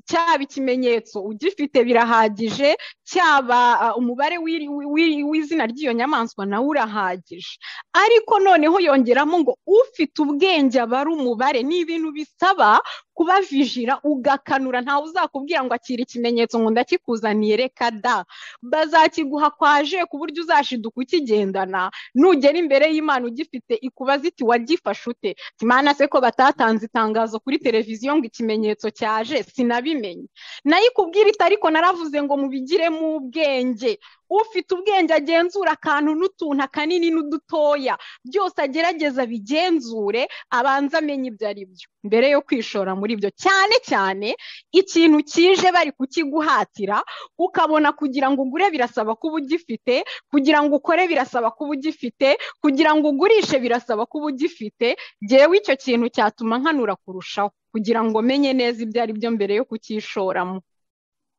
cyaba ikimenyetso ugifite birahagije, cyaba umubare w'izina ry'iyo nyamaswa nawe urahagije. Ariko noneho yongeramo ngo ufite ubwenge aba ari umubare. Ni ibintu bisaba kuba vijira ugakanura. Ntawe uzakubwira ngo akira ikimenyetso ngo ndakikuzaniye, reka da, bazakiguha kwaje ku buryo uzashiduka ukigendana. Nugera imbere y'Imana ugifite ikubaza iti wagifashe ute? Imana se ko batatanze itangazo kuri televiziyo ngo ikimenyetso cyaje, Sinabimenye. Nayo ikubwira iti ariko naravuze ngo mubigiremo ubwenge. Ufite ubwenge agenzura akantu n'utuntu, akanini n'udutoya, byose agerageza bigenzure, abanza amenye ibyo ari byo mbere yo kwishora muri byo. Cyane cyane ikintu kije bari kukiguhatira, ukabona kugira ngo ugure birasaba kuba ugifite, kugira ngo ukore birasaba kuba ugifite, kugira ngo ugurishe birasaba kuba ugifite. Jyewe icyo kintu cyatuma nkanura kurushaho kugira ngo menye neza ibyo ari byo mbere yo kucyishoramo.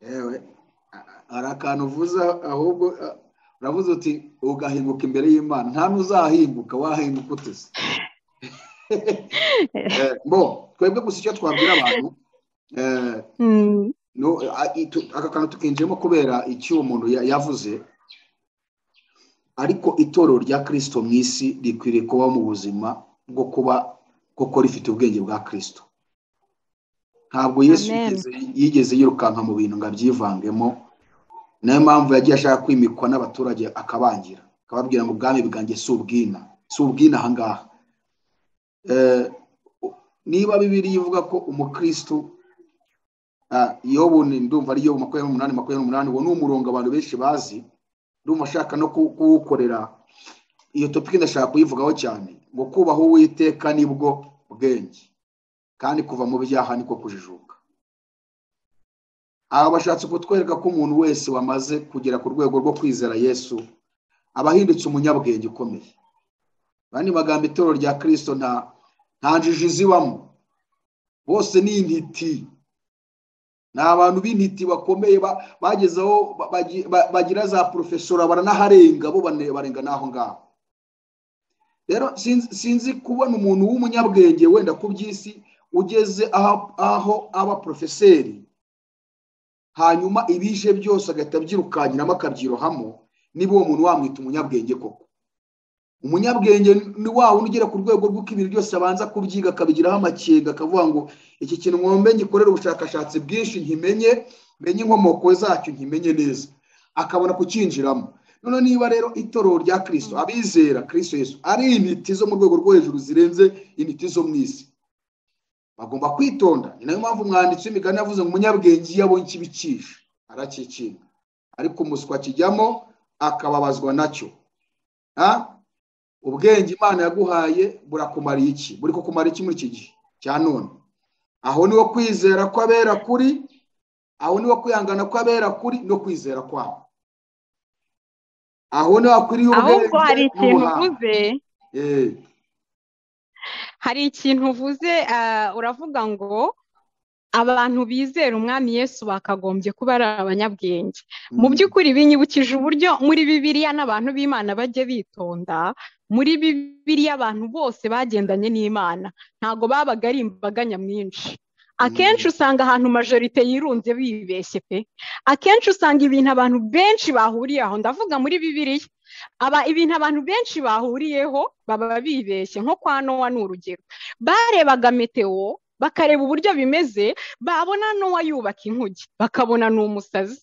Yewe, hari akantu uvuze, ahubwo uravuze uti ugahinguka imbere y'Imana, nta n'uzahinguka, wahinguka uteze. Bo twebwe gusa icyo twabwira abantu, aka kantu tukinjiyemo kubera icyo uwo muntu yavuze, ariko itorero rya Kristo mu isi rikwiriye kuba mu buzima bwo kuba koko rifite ubwenge bwa Kristo. Ntabwo Yesu yigeze yirukanka mu bintu ngo abyivangemo. Niyo mpamvu yagiye ashaka kwimikwa n'abaturage akabangira, akababwira ngo ubwami bwanjye si ubwina, si ubwina aha ngaha. Niba Bibiliya ivuga ko umukristo, Yobu, ndumva ari Yobu 28:28, uwo ni umurongo abantu benshi bazi, ndumva ashaka no kuwukorera iyo topic, ndashaka kuyivugaho cyane, ngo kubaha Uwiteka nibwo bwenge, kandi kuva mu byaha niko kujijuka. Aba bashatse kutwereka ko umuntu wese wamaze kugera ku rwego rwo kwizera Yesu aba ahindutse umunyabwenge ukomeye. Bandi magambo, itorero rya Kristo nta njiji zibamo, bose ni intiti, ni abantu b'intiti bakomeye, bagezeho bagira za porofesora, baranaharenga, bo barenga n'aho ngaho. Rero sinzi kubona umuntu w'umunyabwenge wenda ku by'isi ugeze aho aba porofeseri, hanyuma ibije byose agahita abyirukanyiramo akabyirohamo, niba uwo muntu wamwita umunyabwenge koko. Umunyabwenge ni wa wundi ugera ku rwego rw'uko ibintu byose abanza kubyiga, akabigiraho amakenga, akavuga ngo iki kintu nkombe ngikorere ubushakashatsi bwinshi, nkimenye, menye inkomoko zacyo, nkimenye neza, akabona kucyinjiramo. None niba rero itorero rya Kristo, abizera Kristo Yesu, ari intiti zo mu rwego rwo hejuru zirenze intiti zo mu isi, bagomba kwitonda. Ni nayo mpamvu umwanditsi w'imigani yavuze ngo umunyabwenge iyo abonye ikibikisha arakikinga, ariko umuswa akijyamo akababazwa nacyo. Ubwenge Imana yaguhaye burakumariye iki? Buri kukumara iki muri iki gihe cya none? Aho niwo kwizera kw'abera kuri, aho niwo kwihangana kw'abera kuri, no kwizera kwabo. Aho niho hakwiriye ubwenge. Ahubwo hari ikintu uvuze, hari ikintu uvuze, uravuga ngo abantu bizera umwami Yesu bakagombye kuba ari abanyabwenge. Mu by'ukuri binyibukije uburyo muri Bibiliya n'abantu b'Imana bajye bitonda. Muri Bibiliya abantu bose bagendanye n'Imana ntago babaga ari imbaga nyamwinshi. Akenshi usanga ahantu majorite yirunze bibeshye pe. Akenshi usanga ibintu abantu benshi bahuriye aho, ndavuga muri Bibiliya, aba ibintu abantu benshi bahuriyeho baba bibeshye. Nko kwa Nowa ni urugero, barebaga meteo bakareba uburyo bimeze, babona Nowa yubaka inkuge bakabona ni umusazi.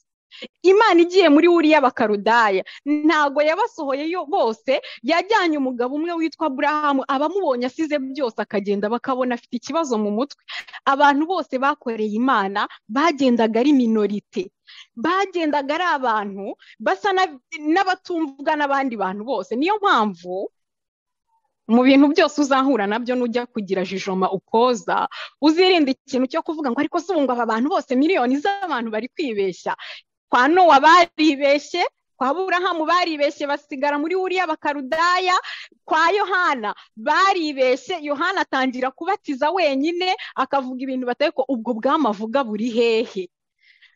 Imana igiye muri uriya bakarudaya ntago yabasohoyeyo bose, yajyanye umugabo umwe witwa Aburahamu, abamubonye asize byose akagenda bakabona afite ikibazo mu mutwe. Abantu bose bakoreye Imana bagendaga ari minorite, bagendaga ari abantu basa n'abatumvwa n'abandi bantu bose. Niyo mpamvu mu bintu byose uzahura nabyo nujya kugira jijoma ukoza, uzirinde ikintu cyo kuvuga ngo ariko se ubu ngo aba bantu bose miliyoni z'abantu bari kwibeshya. Kwa Nowa baribeshye, kwa Aburahamu baribeshye basigara muri uriya bakarudaya, kwa Yohana baribeshye, Yohana atangira kubatiza wenyine akavuga ibintu batari ko ubwo bwamavuga buri hehe.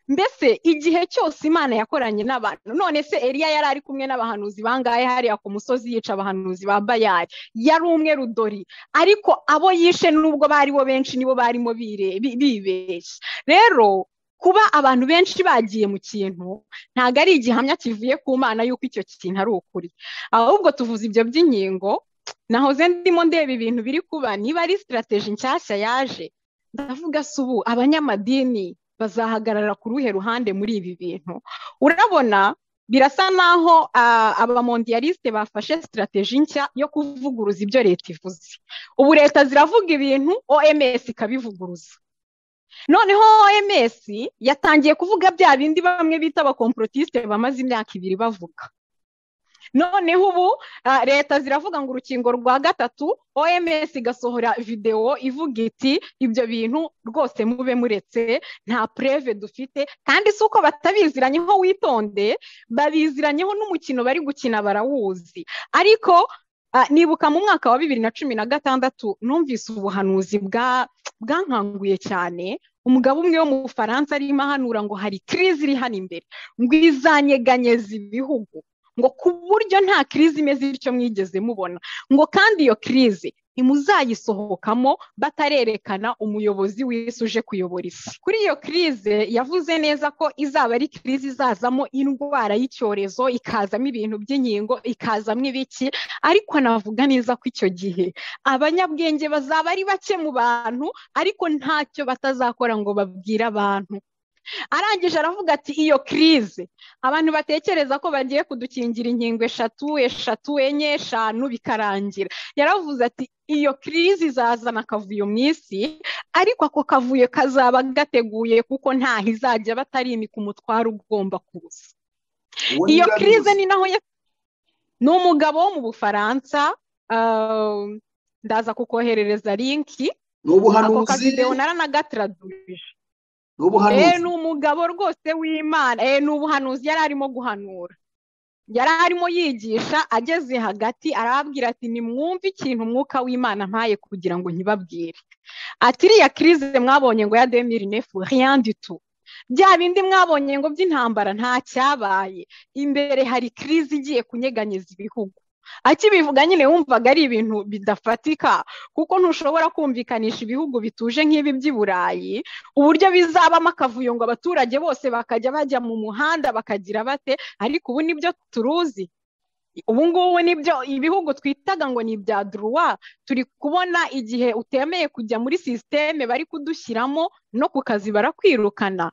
Mbese igihe cyose Imana yakoranye n'abantu. None se Eliya yari ari kumwe n'abahanuzi bangahe hariya ku musozi yica abahanuzi ba Bayali? Yari umwe rudori, ariko abo yishe nubwo bari bo benshi nibo barimo bibeshye. Rero kuba abantu benshi bagiye mu kintu ntago ari igihamya kivuye ku Mana yuko icyo kintu ari ukuri. Ahubwo tuvuze ibyo by'inkingo, nahoze ndimo ndeba ibintu biri kuba, niba ari strategy nshyashya yaje, ndavuga se ubu abanyamadini bazahagarara ku ruhe ruhande muri ibi bintu? Urabona birasa naho abamondialiste bafashe strategy nshya yo kuvuguruza ibyo leta ivuze. Ubu leta ziravuga ibintu, OMS ikabivuguruza. Noneho OMS yatangiye kuvuga bya bindi bamwe bita abakomporotiste bamaze imyaka 2 bavuga. Noneho ubu leta ziravuga ngo urukingo rwa 3, OMS igasohora videwo ivuga iti ibyo bintu rwose mube muretse, nta preve dufite. Kandi si uko batabiziranyeho, witonde, babiziranyeho n'umukino bari gukina barawuzi. Ariko nibuka mu mwaka wa 2016 numvise ubuhanuzi bwankanguye cyane. Umugabo umwe wo mu Bufaransa arimo ahanura ngo hari crise iri hano imbere, ngo izanyeganyeza ibihugu, ngo ku buryo nta crise imeze ityo mwigeze mubona, ngo kandi iyo crise ntimuzayisohokamo batarerekana umuyobozi w'isi uje kuyobora isi. Kuri iyo crise yavuze neza ko izaba ari crise izazamo indwara y'icyorezo, ikazamo ibintu by'inkingo, ikazamo ibiki, ariko anavuga neza ko icyo gihe abanyabwenge bazaba ari bake mu bantu, ariko ntacyo batazakora ngo babwire abantu. Arangije aravuga ati iyo crise abantu batekereza ko bagiye kudukingira inkingo 3, 3, 4, 5 bikarangira. Yaravuze ati iyo crise izazana akavuyo mu isi, ariko ako kavuyo kazaba gateguye kuko ntaho izajya batarimika umutwaro ugomba kuza. Iyo crise ni naho ni umugabo wo mu Bufaransa, ndaza kukoherereza linki. Ni Ako kavideo naranagatraduje. Ni umugabo rwose w'Imana, ni ubuhanuzi yari arimo guhanura, yari arimo yigisha, ageze hagati arababwira ati nimwumve ikintu umwuka w'Imana mpaye kugira ngo nkibabwire. Ati iriya crise mwabonye ngo ya 2009 rien du tout, bya bindi mwabonye ngo by'intambara nta cyabaye, imbere hari crise igiye kunyeganyeza ibihugu. Akibivuga nyine wumvaga ari ibintu bidafatika, kuko ntushobora kumvikanisha ibihugu bituje nk'ibi by'i Burayi uburyo bizabamo akavuyo ngo abaturage bose bakajya bajya mu muhanda bakagira bate. Ariko ubu nibyo turuzi, ubu ngubu nibyo ibihugu twitaga ngo ni ibya droit, turi kubona igihe utemeye kujya muri systeme bari kudushyiramo no ku kazi barakwirukana.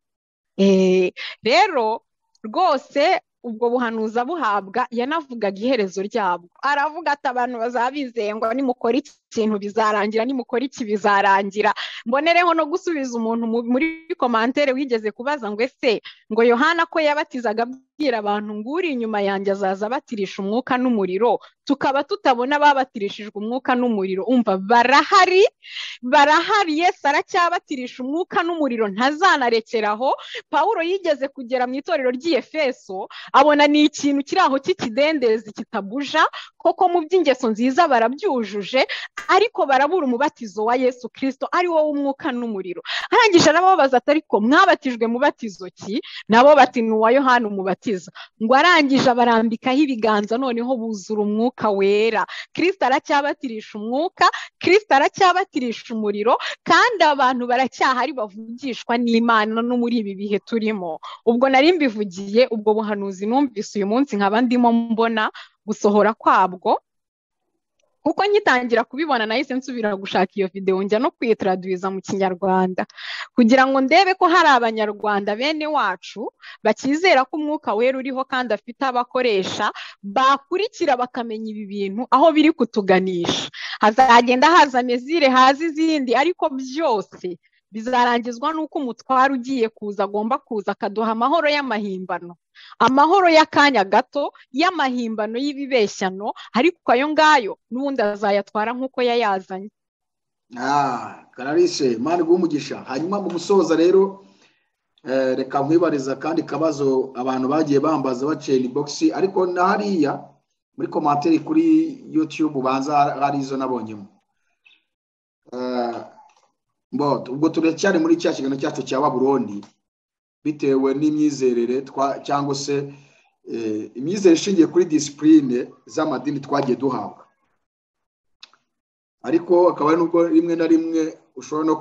Rero rwose ubwo buhanuzi buhabwa yanavugaga iherezo ryabwo, aravuga ati abantu bazabizeye ngo nimukora ikintu bizarangira, nimukora iki bizarangira. Mbonereho no gusubiza umuntu muri komantere wigeze kubaza ngo ese ngo Yohana ko yabatizaga abwira abantu ngo uri inyuma yanjye azaza abatirisha umwuka n'umuriro, tukaba tutabona babatirishijwe umwuka n'umuriro. Umva barahari, barahari, Yesu aracyabatirisha umwuka n'umuriro, ntazanarekeraho. Pawulo yigeze kugera mu itorero ry'i Efeso abona ni ikintu kiri aho cy'ikidendezi kitabuja, koko mu by'ingeso nziza barabyujuje, ariko barabura umubatizo wa Yesu Kristo ari wo w'umwuka n'umuriro. Arangije arababaza ati ariko mwabatijwe mubatizo ki? Nabo bati ni uwa Yohana umubatiza. Ngo arangije abarambikaho ibiganza, noneho buzura umwuka wera. Kristo aracyabatirisha umwuka, Kristo aracyabatirisha umuriro, kandi abantu baracyahari bavugishwa n'Imana no muri ibi bihe turimo. Ubwo nari mbivugiye ubwo buhanuzi numvise uyu munsi nkaba ndimo mbona gusohora kwabwo, kuko ngitangira kubibona nahise nsubira gushaka iyo video njya no kuyitraduiza mu Kinyarwanda kugira ngo ndebe ko hari abanyarwanda bene wacu bakizera ko umwuka wera uriho kandi afite abakoresha bakurikira bakamenya ibi bintu aho biri kutuganisha. Hazagenda haza mezire, haza izindi, ariko byose bizarangizwa nuko umutwaro ugiye kuza agomba kuza akaduha amahoro y'amahimbano, amahoro y'akanya gato y'amahimbano y'ibibeshyano, ariko ayo ngayo n'ubundi azayatwara nk'uko yayazanye. Clarisse, Imana iguhe umugisha. Hanyuma mu gusoza rero reka nkwibariza kandi kabazo abantu bagiye bambaza baciye inbox, ariko na hariya muri commentaire kuri YouTube ubanza hari izo nabonyemo. Ubwo turacyari muri cya kiganiro cyacu cya Babuloni, bitewe n'imyizerere cyangwa se imyizerere ishingiye kuri discipline z'amadini twagiye duhabwa, ariko akaba ari nubwo rimwe na rimwe ushobora no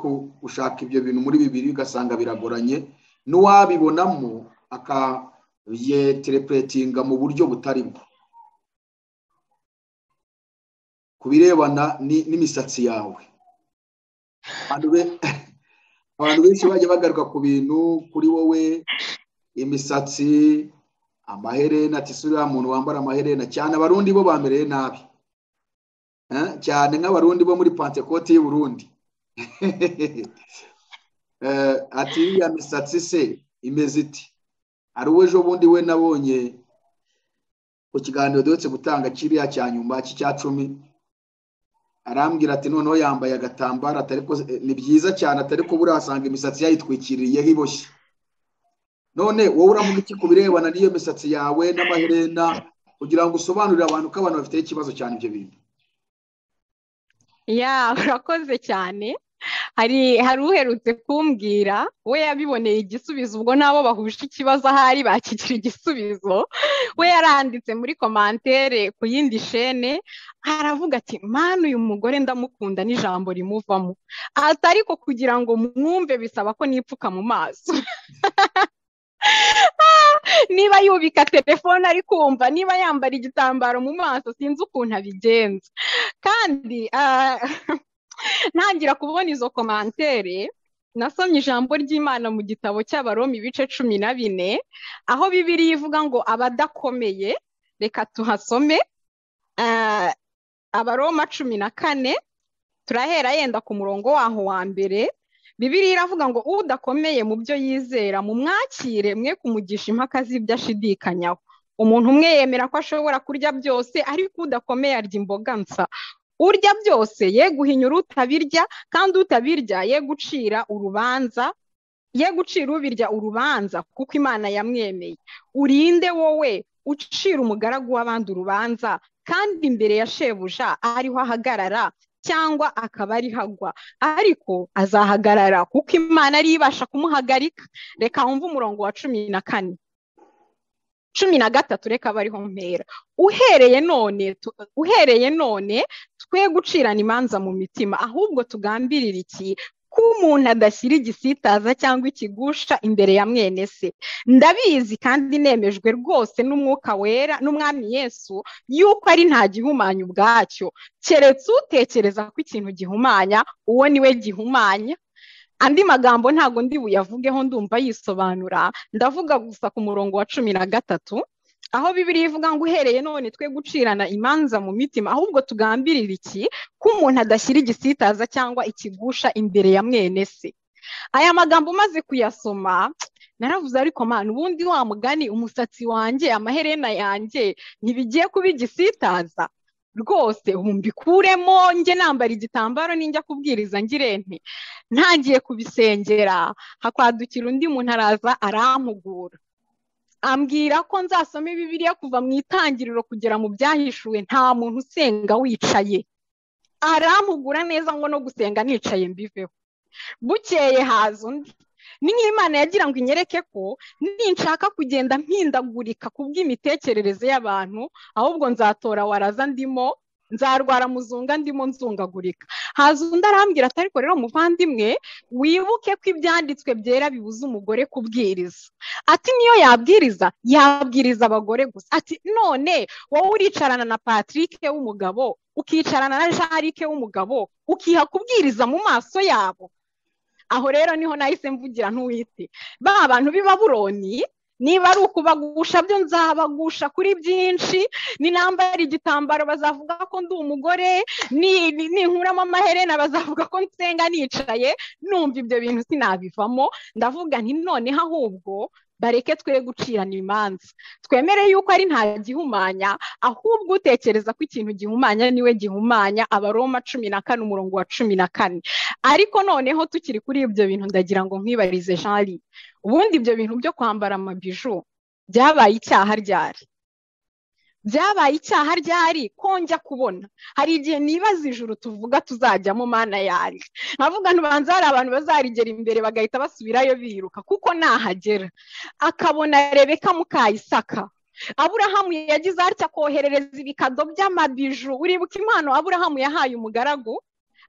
gushaka ibyo bintu muri bibiri ugasanga biragoranye, n'uwabibonamo akayeterepretinga mu buryo butari bwo. Ku birebana n'imisatsi yawe, abantu benshi bajya bagaruka ku bintu kuri wowe, imisatsi, amaherena, ati suriya muntu wambara amaherena cyane. Abarundi bo bamereye nabi cyane, nk'abarundi bo muri Pentecote y'u Burundi. Ati iriya misatsi se imeze iti? Hari uwo ejo bundi we nabonye ku kiganiro duherutse gutanga kiriya cya nyuma cy'icya 10, arambwira ati noneho yambaye agatambaro, atari ko ni byiza cyane, atari ko buriya asanga imisatsi yayitwikiriyeho iboshye. None wowe uravuga iki ku birebana n'iyo misatsi yawe n'amaherena, kugira ngo usobanurire abantu ko abantu bafite ikibazo cyane ibyo bintu? Ya, urakoze cyane. Hari uherutse kumbwira, we yabiboneye igisubizo, ubwo nabo bahuje ikibazo ahari bakigira igisubizo. We yaranditse muri commentaire ku yindi shene, aravuga ati mana uyu mugore ndamukunda n'ijambo rimuvamo, ati ariko kugira ngo mwumve bisaba ko nipfuka mu maso. Niba yubika telefone ari kumva, niba yambara igitambaro mu maso, sinzi ukuntu abigenza. Kandi ntangira kubona izo commentaire, nasomye ijambo ry'Imana mu gitabo cy'Abaroma ibice 14, aho Bibiliya ivuga ngo abadakomeye, reka tuhasome, Abaroma 14, turahera yenda ku murongo waho wa mbere. Bibiliya iravuga ngo udakomeye mu byo yizera mumwakire, mwe kumugisha impaka z'ibyo ashidikanyaho. Umuntu umwe yemera ko ashobora kurya byose, ariko udakomeye arya imboga nsa. Urya byose ye guhinyura utabirya, kandi utabirya ye gucira urubanza, ye gucira ubirya urubanza, kuko Imana yamwemeye. Urinde wowe ucira umugaragu w'abandi urubanza, kandi imbere ya shebuja ariho ahagarara, cyangwa akaba ariho agwa, ariko azahagarara kuko Imana ariyo ibasha kumuhagarika. Reka wumve umurongo wa 14. 13, reka bariho mpera. Uhereye none twe gucirana imanza mu mitima, ahubwo tugambirira iki? Ko umuntu adashyira igisitaza cyangwa ikigusha imbere ya mwene se. Ndabizi kandi nemejwe rwose n'Umwuka Wera n'Umwami Yesu yuko ari nta gihumanya ubwacyo, keretse utekereza ko ikintu gihumanya, uwo niwe gihumanya. Andi magambo ntago ndi buyavugeho, ndumva yisobanura. Ndavuga gusa ku murongo wa 13, aho Bibiliya ivuga ngo uhereye none twe gucirana imanza mu mitima, ahubwo tugambirira iki? Ko umuntu adashyira igisitaza cyangwa ikigusha imbere ya mwene se. Aya magambo umaze kuyasoma naravuze, ariko mana ubundi wa mugani umusatsi wanjye, amaherena yanjye ntibigiye kuba igisitaza rwose, ubu mbikuremo njye nambara igitambaro ninjya kubwiriza ngirente. Ntangiye kubisengera, hakwadukira undi muntu araza arampugura, ambwira ko nzasoma Bibiliya kuva mu itangiriro kugera mu byahishuwe, nta muntu usenga wicaye. Arampugura neza ngo no gusenga nicaye mbiveho. Bukeye haza undi, ni nk'Imana yagira ngo inyereke ko ninshaka kugenda mpindagurika kubw'imitekerereze y'abantu, ahubwo nzatora waraza ndimo, nzarwara muzunga ndimo nzungagurika. Haza undi arambwira ati ariko rero muvandimwe, wibuke ko ibyanditswe byera bibuza umugore kubwiriza. Ati niyo yabwiriza, yabwiriza abagore gusa. Ati none wowe uricarana na Patrick w'umugabo, ukicarana na Jarike w'umugabo, ukiha kubwiriza mu maso yabo. Aho rero niho nahise mvugira ntuwite ba bantu b'i Babuloni, niba ari ukubagusha byo nzabagusha kuri byinshi, ninambara igitambaro bazavuga ko ndi umugore, ninkuramo amaherena bazavuga ko nsenga nicaye. Numva ibyo bintu sinabivamo, ndavuga nti noneho ahubwo bareke twe gucirana imanza, twemere yuko ari nta gihumanya, ahubwo utekereza ko ikintu gihumanya niwe gihumanya. Abaroma 14 umurongo wa 14. Ariko noneho tukiri kuri ibyo bintu, ndagira ngo nkwibarize Jean-Louis, ubundi ibyo bintu byo kwambara amabiju byabaye icyaha ryari? Byabaye icyaha ryari ko njya kubona? Hari igihe nibaza ijuru tuvuga tuzajyamo mana yari, nkavuga ntubanza hari abantu bazarigera imbere bagahita basubirayo biruka, kuko nahagera akabona Rebeka muka Isaka. Aburahamu yagize atya koherereza ibikado by'amabiju. Uribuka impano Aburahamu yahaye umugaragu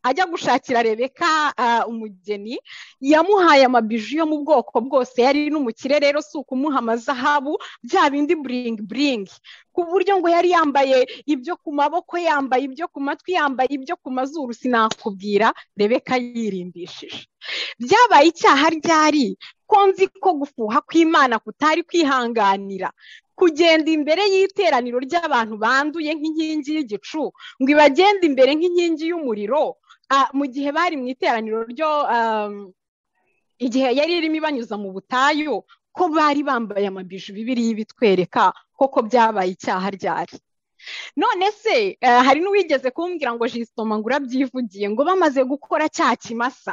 ajya gushakira Rebeka umugeni? Yamuhaye amabiju yo mu bwoko bwose, yari n'umukire rero, si ukumuha amazahabu bya bindi bling bling, ku buryo ngo yari yambaye ibyo ku maboko, yambaye ibyo ku matwi, yambaye ibyo ku mazuru, sinakubwira. Rebeka yirimbishije. Byabaye icyaha ryari ko nzi ko gufuha kw'Imana kutari kwihanganira kugenda imbere y'iteraniro ry'abantu banduye nk'inkingi y'igicu, ngo ibagende imbere nk'inkingi y'umuriro, mu gihe bari mu iteraniro ryo Igihe yari irimo ibanyuza mu butayu, ko bari bambaye amabiju, Bibiliya ibitwereka koko byabaye icyaha ryari? None se hari n'uwigeze kumbwira ngo jisitoma ngo urabyivugiye, ngo bamaze gukora cya kimasa,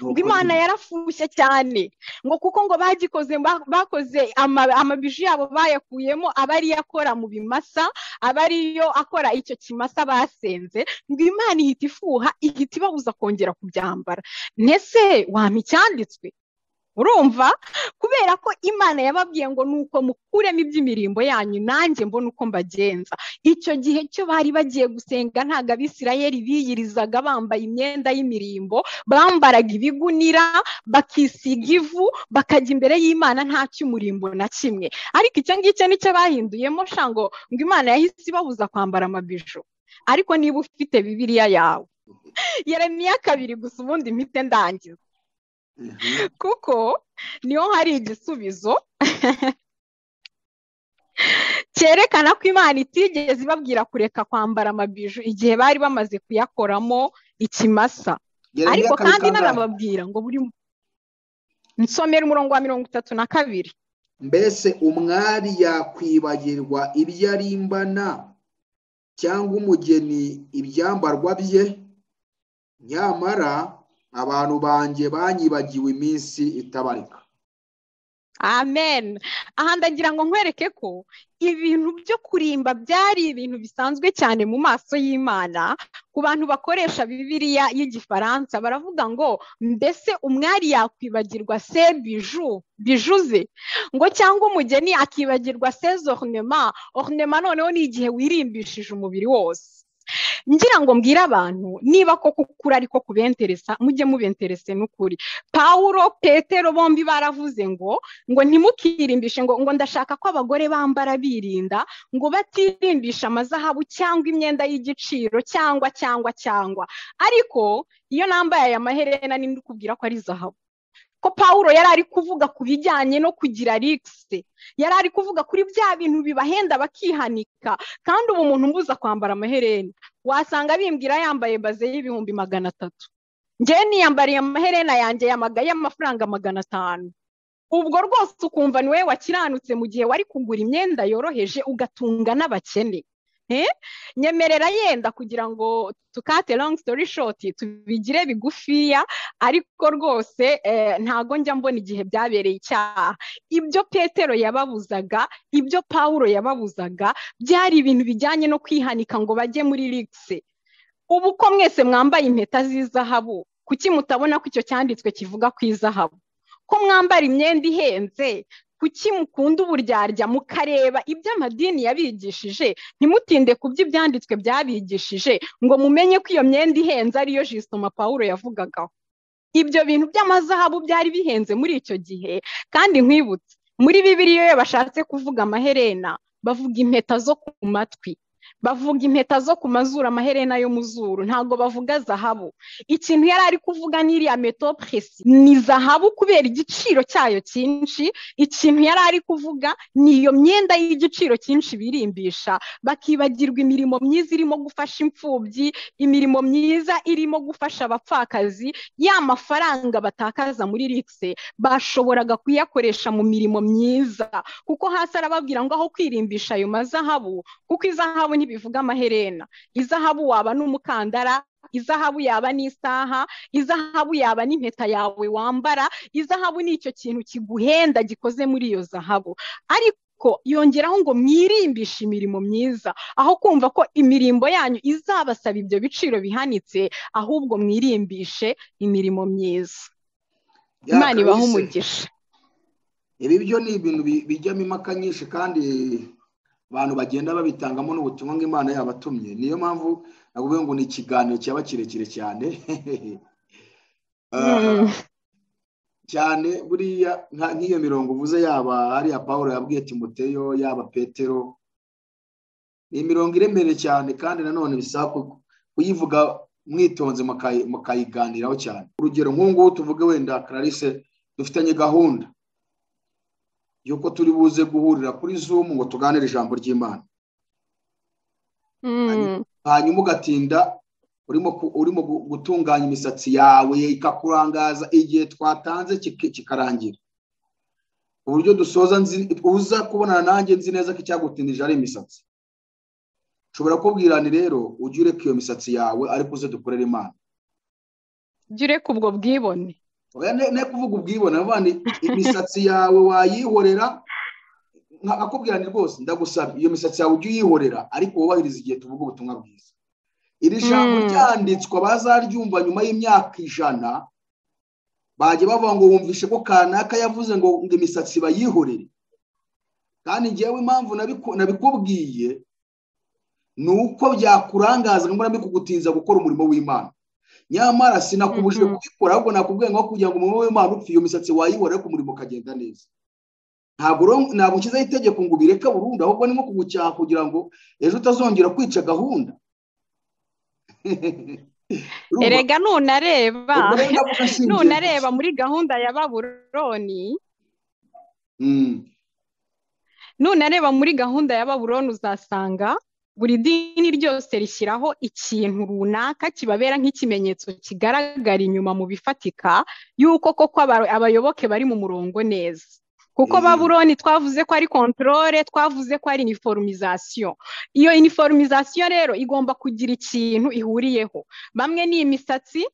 ngo Imana yarafushye cyane, ngo kuko ngo bagikoze, bakoze amabiju yabo bayakuyemo, aba ariyo akora mu bimasa, aba ariyo akora icyo kimasa basenze, ngo Imana ihita ifuha, ihita ibabuza kongera kubyambara. Ntese wampa icyanditswe? Urumva, kubera ko Imana yababwiye ngo nuko mukuremo iby'imirimbo yanyu, nanjye mbona uko mbagenza. Icyo gihe cyo bari bagiye gusenga, ntabwo Abisirayeli biyirizaga bambaye imyenda y'imirimbo, bambaraga ibigunira, bakisiga ivu, bakajya imbere y'Imana nta cy'umurimbo na kimwe. Ariko icyo ngicyo nicyo bahinduyemo shango, ngo Imana yahise ibabuza kwambara amabiju. Ariko niba ufite Bibiliya yawe, Yeremiya 2 gusa, ubundi mpite ndangiza, kuko niho hari igisubizo cyerekana ko Imana itigeze ibabwira kureka kwambara amabiju igihe bari bamaze kuyakoramo ikimasa. Ariko kandi narababwira ngo buri nsomera umurongo wa 32. Mbese umwari yakwibagirwa ibyo arimbana, cyangwa umugeni ibyambarwa bye? Nyamara abantu banjye banyibagiwe iminsi itabarika. Amen. Aha ndagira ngo nkwereke ko ibintu byo kurimba byari ibintu bisanzwe cyane mu maso y'Imana. Ku bantu bakoresha Bibiliya y'Igifaransa baravuga ngo mbese umwari yakwibagirwa se biju bijuze, ngo cyangwa umugeni akibagirwa ses ornements. Ornement noneho ni igihe wirimbishije umubiri wose. Ngira ngo mbwire abantu, niba koko ukuri ariko kubenteresa, mujye mubenterese n'ukuri. Paulo, Petero bombi baravuze ngo ntimukirimbishe, ngo ndashaka ko abagore bambara birinda, ngo batirimbisha amazahabu cyangwa imyenda y'igiciro cyangwa cyangwa cyangwa. Ariko iyo nambaye aya maherena ninde ukubwira ko ari zahabu? Ko Paulo yari ari kuvuga ku bijyanye no kugira luxe, yari ari kuvuga kuri bya bintu bibahenda bakihanika. Kandi ubu umuntu mbuza kwambara amaherena, wasanga bimbwira yambaye baze y'ibihumbi 300. Njye niyambariye amaherena yanjye yamagaye amafaranga 500. Ubwo rwose ukumva niwe wakiranutse mu gihe wari kugura imyenda yoroheje ugatunga n'abakene. Nyemerera yenda kugira ngo tukate long story short, tubigire bigufiya, ariko rwose ntago njya mbona igihe byabereye icyaha. Ibyo Petero yababuzaga, ibyo Paulo yababuzaga, byari ibintu bijyanye no kwihanika ngo bajye muri luxe. Ubu ko mwese mwambaye impeta z'izahabu, kuki mutabona ko icyo cyanditswe kivuga ku izahabu? Ko mwambara imyenda ihenze, kuki mukunda uburyarya mukareba ibyo amadini yabigishije, ntimutinde ku by'ibyanditswe byabigishije, ngo mumenye ko iyo myenda ihenze ariyo jisitoma Paulo yavugagaho? Ibyo bintu by'amazahabu byari bihenze muri icyo gihe. Kandi nkwibutse, muri Bibiliya iyo bashatse kuvuga amaherena, bavuga impeta zo ku matwi, bavuga impeta zo ku mazuru, amaherena yo mu zuru, ntabwo bavuga zahabu. Ikintu yari ari kuvuga n'iriya metopresi ni zahabu kubera igiciro cyayo cyinshi. Ikintu yari ari kuvuga ni iyo myenda y'igiciro cyinshi birimbisha, bakibagirwa imirimo myiza irimo gufasha imfubyi, imirimo myiza irimo gufasha abapfakazi. Ya mafaranga batakaza muri luxe bashoboraga kuyakoresha mu mirimo myiza, kuko hasi arababwira ngo aho kwirimbisha ayo mazahabu, kuko izahabu ntibivuga amaherena, izahabu waba n'umukandara, izahabu yaba n'isaha, izahabu yaba n'impeta yawe wambara, izahabu ni icyo kintu kiguhenda gikoze muri iyo zahabu. Ariko yongeraho ngo mwirimbishe imirimo myiza, aho kumva ko imirimbo yanyu izabasaba ibyo biciro bihanitse, ahubwo mwirimbishe imirimo myiza. Imana ibahe umugisha. Ibi byo ni ibintu bijyamo impaka nyinshi, kandi abantu bagenda babitangamo n'ubutumwa ngo Imana yabatumye. Niyo mpamvu nakuvuga ngo ni ikiganiro cyaba kirekire cyane cyane. Buriya nk'iyo mirongo uvuze, yaba hariya Paulo yabwiye Timoteyo, yaba Petero, ni imirongo iremereye cyane, kandi nanone bisaba kuyivuga mwitonze mukayiganiraho cyane. Urugero nk'ubu tuvuge wenda Clarisse dufitanye gahunda yuko turi buze guhurira kuri Zoom ngo tuganire ijambo ry'Imana, hanyuma ugatinda Urimo gutunganya imisatsi yawe ikakurangaza igihe twatanze kikarangira. Uburyo dusoza uza kubonana nanjye nzi neza ko icyagutindije ari imisatsi. Nshobora kubwira ni rero ujye ureka iyo misatsi yawe ariko uze dukorere Imana. Ujye ureka ubwo bwibone. Ne kuvuga ubwibone, imisatsi yawe wayihorera, nkakubwira ni rwose ndagusaba iyo misatsi yawe ujye uyihorera ariko wubahirize igihe tuvuga ubutumwa bwiza. Iri jambo ryanditswe bazaryumva nyuma y'imyaka 100 bajye bavuga ngo wumvishe ko kanaka yavuze ngo imisatsi bayihorere. Kandi njyewe impamvu nabikubwiye ni uko byakurangaza ngo mbikugutinza gukora umurimo w'Imana. Nyamara sinakubujije kubikora, ahubwo nakubwiye ngo kugira ngo umurimo w'Imana upfe iyo misatsi wayihorere ariko umurimo ukagenda neza. Ntabwo nshyizeho itegeko ngo ubireke burundu, ahubwo ni nko kugucyaha kugira ngo ejo utazongera kwica gahunda. Erega nunareba muri gahunda ya Babuloni, nunareba muri gahunda ya Babuloni uzasanga buri dini ryose rishyiraho ikintu runaka kibabera nk'ikimenyetso kigaragara inyuma mu bifatika yuko koko abayoboke bari mu murongo neza. Kuko Babuloni twavuze ko ari controle, twavuze ko ari uniformisation. Iyo uniformisation rero igomba kugira ikintu ihuriyeho. Bamwe ni imisatsi,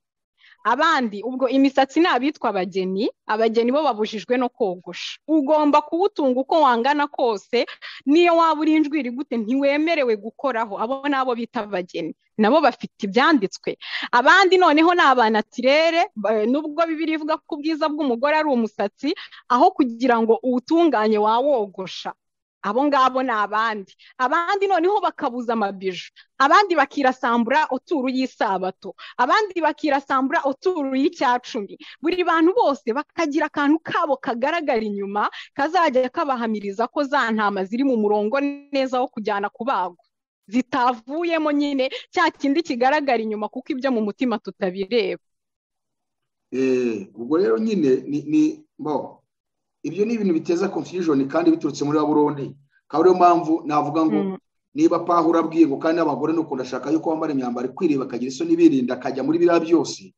abandi ubwo imisatsi ni abitwa abageni, abageni bo babujijwe no kogosha. Ugomba kuwutunga uko wangana kose, niyo waba uri injwiri gute ntiwemerewe gukoraho. Abo nabo bita abageni, nabo bafite ibyanditswe. Abandi noneho ni abanatirere, nubwo Bibiliya ivuga ko ubwiza bw'umugore ari umusatsi, aho kugira ngo uwutunganye wawogosha. Abo ngabo ni abandi. Abandi noneho bakabuza amabiju, abandi bakirasambura oturu y'isabato, abandi bakirasambura oturu y'icyacumi. Buri bantu bose bakagira akantu kabo kagaragara inyuma kazajya kabahamiriza ko za ntama ziri mu murongo neza wo kujyana kubagwa, zitavuyemo nyine cya kindi kigaragara inyuma, kuko ibyo mu mutima tutabireba. Ubwo rero nyine ni bo ibyo ni ibintu biteza confusion kandi biturutse muri Babuloni. Kandi ariyo mpamvu navuga ngo niba Pawulo abwiye ngo kandi n'abagore nuko ndashaka yuko bambara imyambaro ikwiriye bakagira isoni birinda akajya muri biriya byose,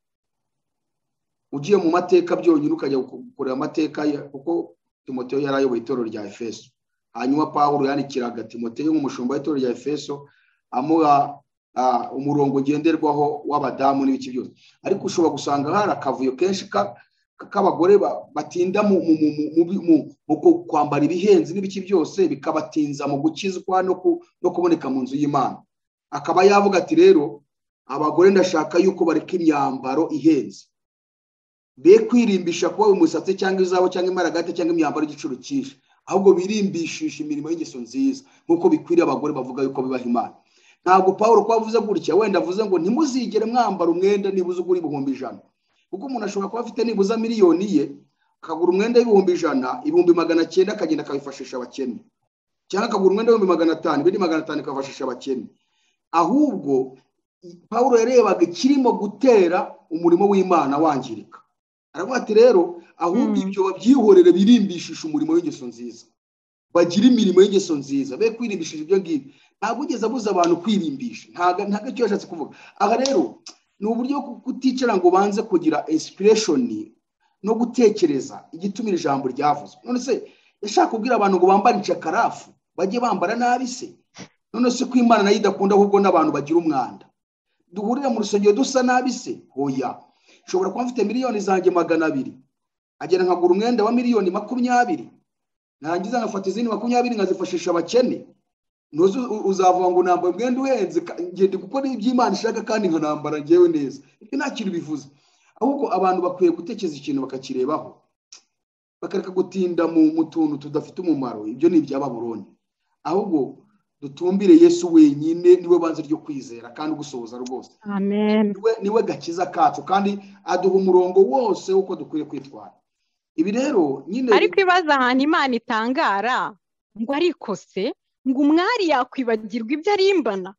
ugiye mu mateka byonyine ukajya gukorera amateka, kuko Timoteyo yari ayoboye itorero rya Efeso. Hanyuma Pawulo yandikiraga Timoteyo nk'umushumba w'itorero rya Efeso amuha umurongo ngenderwaho w'abadamu n'ibiki byose. Ariko ushobora gusanga hari akavuyo kenshi k'abagore batinda mu kwambara ibihenze n'ibiki byose bikabatinza mu gukizwa no kuboneka mu nzu y'Imana. Akaba yavuga ati rero abagore ndashaka yuko bareka imyambaro ihenze, be kwirimbisha kuba umusatsi cyangwa izabo cyangwa imaragate cyangwa imyambaro y'igiciro cyinshi, ahubwo birimbishisha imirimo y'ingeso nziza nk'uko bikwiriye abagore bavuga yuko bibaha Imana. Ntabwo Pawulo ko avuze gutya wenda avuze ngo ntimuzigere mwambara umwenda nibuze ugura 100,000, kuko umuntu ashobora kuba afite nibuza miliyoni ye akagura umwenda w'100,000, 900,000 akagenda akabifashisha abakene, cyangwa akagura umwenda w'500,000, ibindi 500 akabifashisha abakene. Ahubwo Pawulo yarebaga ikirimo gutera umurimo w'Imana wangirika, aravuga ati rero ahubwo ibyo babyihorere birimbishisha umurimo w'ingeso nziza, bagira imirimo y'ingeso nziza, be kwirimbishije ibyo ngibyo. Ntabwo ugeze abuza abantu kwirimbisha, ntabwo icyo yashatse kuvuga. Aha rero ni uburyo kuticara ngo banze kugira inspiration no gutekereza igitumira ijambo ryavuzwe. None se yashaka kubwira abantu ngo bambare incakarafu bajye bambara nabi se? None se ko Imana nayo idakunda ahubwo n'abantu bagira umwanda, duhurira mu rusengero dusa nabi se? Hoya, nshobora kuba mfite miliyoni zanjye 200, agera nkagura umwenda wa miliyoni 20, narangiza ngafata izindi 20 nkazifashisha abakene. Ntuzi uzavuga ngo nambara umwenda uhenze, ngende gukora iby'Imana ishaka kandi nkanambara ngewe neza. Ibyo nta kintu bivuze. Ahubwo abantu bakwiye gutekereza ikintu bakakirebaho, bakareka gutinda mu tuntu tudafite umumaro. Ibyo ni ibya Babuloni. Ahubwo dutumbire Yesu wenyine, niwe banze ryo kwizera kandi ugusohoza rwose. Amen. Niwe gakiza kacu kandi aduha umurongo wose uko dukwiye kwitwara. Ibi rero nyine ariko ibaza ahantu Imana itangara ngo ariko se ngo umwari yakwibagirwa ibyo arimbana,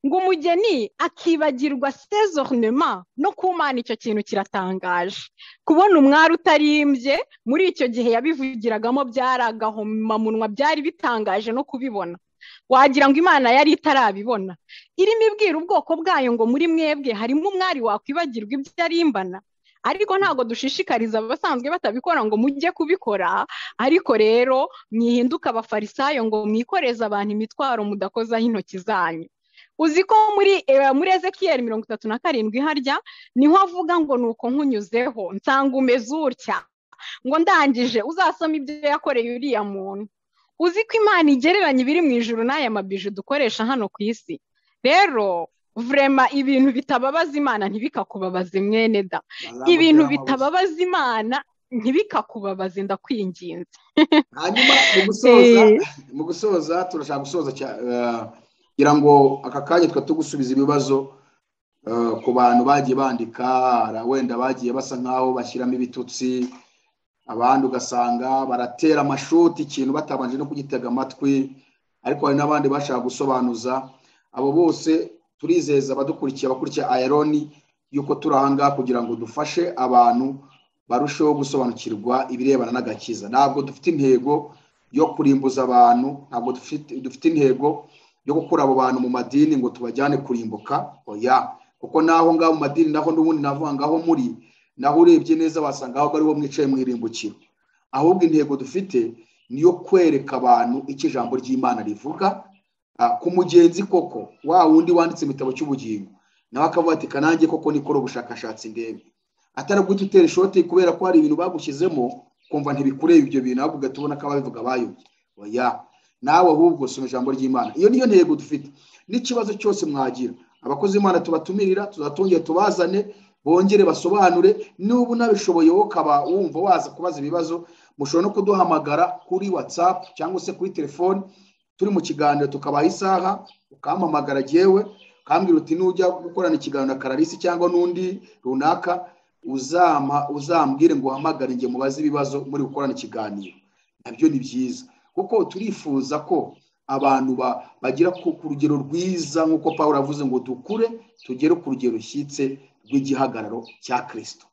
ngo umugeni akibagirwa ses ornements. No kumana icyo kintu kiratangaje, kubona umwari utarimbye muri icyo gihe yabivugiragamo byaragahomamunwa, byari bitangaje no kubibona. Wagira ngo Imana yari itarabibona, irimo ibwira ubwoko bwayo ngo muri mwebwe harimo umwari wakwibagirwa ibyo arimbana. Ariko ntabwo dushishikariza abasanzwe batabikora ngo mujye kubikora, ariko rero mwihinduka abafarisayo ngo mwikoreze abantu imitwaro mudakozaho intoki zanyu. Uzi ko muri Ezekiyeli 37 harya niho avuga ngo nuko nkunyuzeho nsanga umeze utya, ngo ndangije uzasoma ibyo yakoreye uriya muntu. Uzi ko Imana igereranya ibiri mu ijuru n'aya mabiju dukoresha hano ku isi. Rero vrema ibintu bitababaza Imana ntibikakubabaze mwene da. Ibintu bitababaza Imana ntibikakubabaze, ndakwinginze. Hanyuma mu gusoza turashaka gusoza kugira ngo aka kanya twa tugusubiza ibibazo ku bantu bagiye bandika, wenda bagiye basa nkaho bashyiramo ibitutsi, abandi ugasanga baratera amashuti ikintu batabanje no kugitega amatwi, ariko hari n'abandi bashaka gusobanuza. Abo bose turizeza abadukurikiye, abakurikiye Ayaroni, yuko turanga kugira ngo dufashe abantu barusheho gusobanukirwa ibirebana n'agakiza. Ntabwo dufite intego yo kurimbuza abantu, ntabwo dufite intego yo gukura abo bantu mu madini ngo tubajyane kurimbuka, oya. Kuko naho ngaho mu madini naho n'ubundi navuga ngaho muri naho urebye neza wasanga aho ari bo mwicaye mu irimbukiro. Ahubwo intego dufite niyo kwereka abantu icyo ijambo ry'Imana rivuga ku mugenzi koko wa wundi wanditse mu gitabo cy'ubugingo, nawe akavuga ati kanange koko nikora ubushakashatsi ndebe, ataraguta utera ishoti kubera ko hari ibintu bagushyizemo kumva ntibikureba ibyo bintu, ahubwo ugatubona ko ababivuga bayobye. Oya, nawe ahubwo soma ijambo ry'Imana. Iyo niyo ntego dufite. N'ikibazo cyose mwagira, abakozi b'Imana tubatumirira, tuzatongera tubazane bongere basobanure. N'ubu nabishoboye wowe ukaba wumva waza kubaza ibibazo, mushobora no kuduhamagara kuri WhatsApp cyangwa se kuri telefone turi mu kiganiro, tukabaha isaha, ukampamagara jyewe ukambwira uti nujya gukorana ikiganiro na Kararisi cyangwa n'undi runaka, uzambwire ngo uhamagare njye mubaze ibibazo muri gukorana ikiganiro. Nabyo ni byiza kuko turifuza ko abantu bagira ku rugero rwiza, nk'uko Pawulo avuze ngo dukure tugere ku rugero rushyitse rw'igihagararo cya Kristo.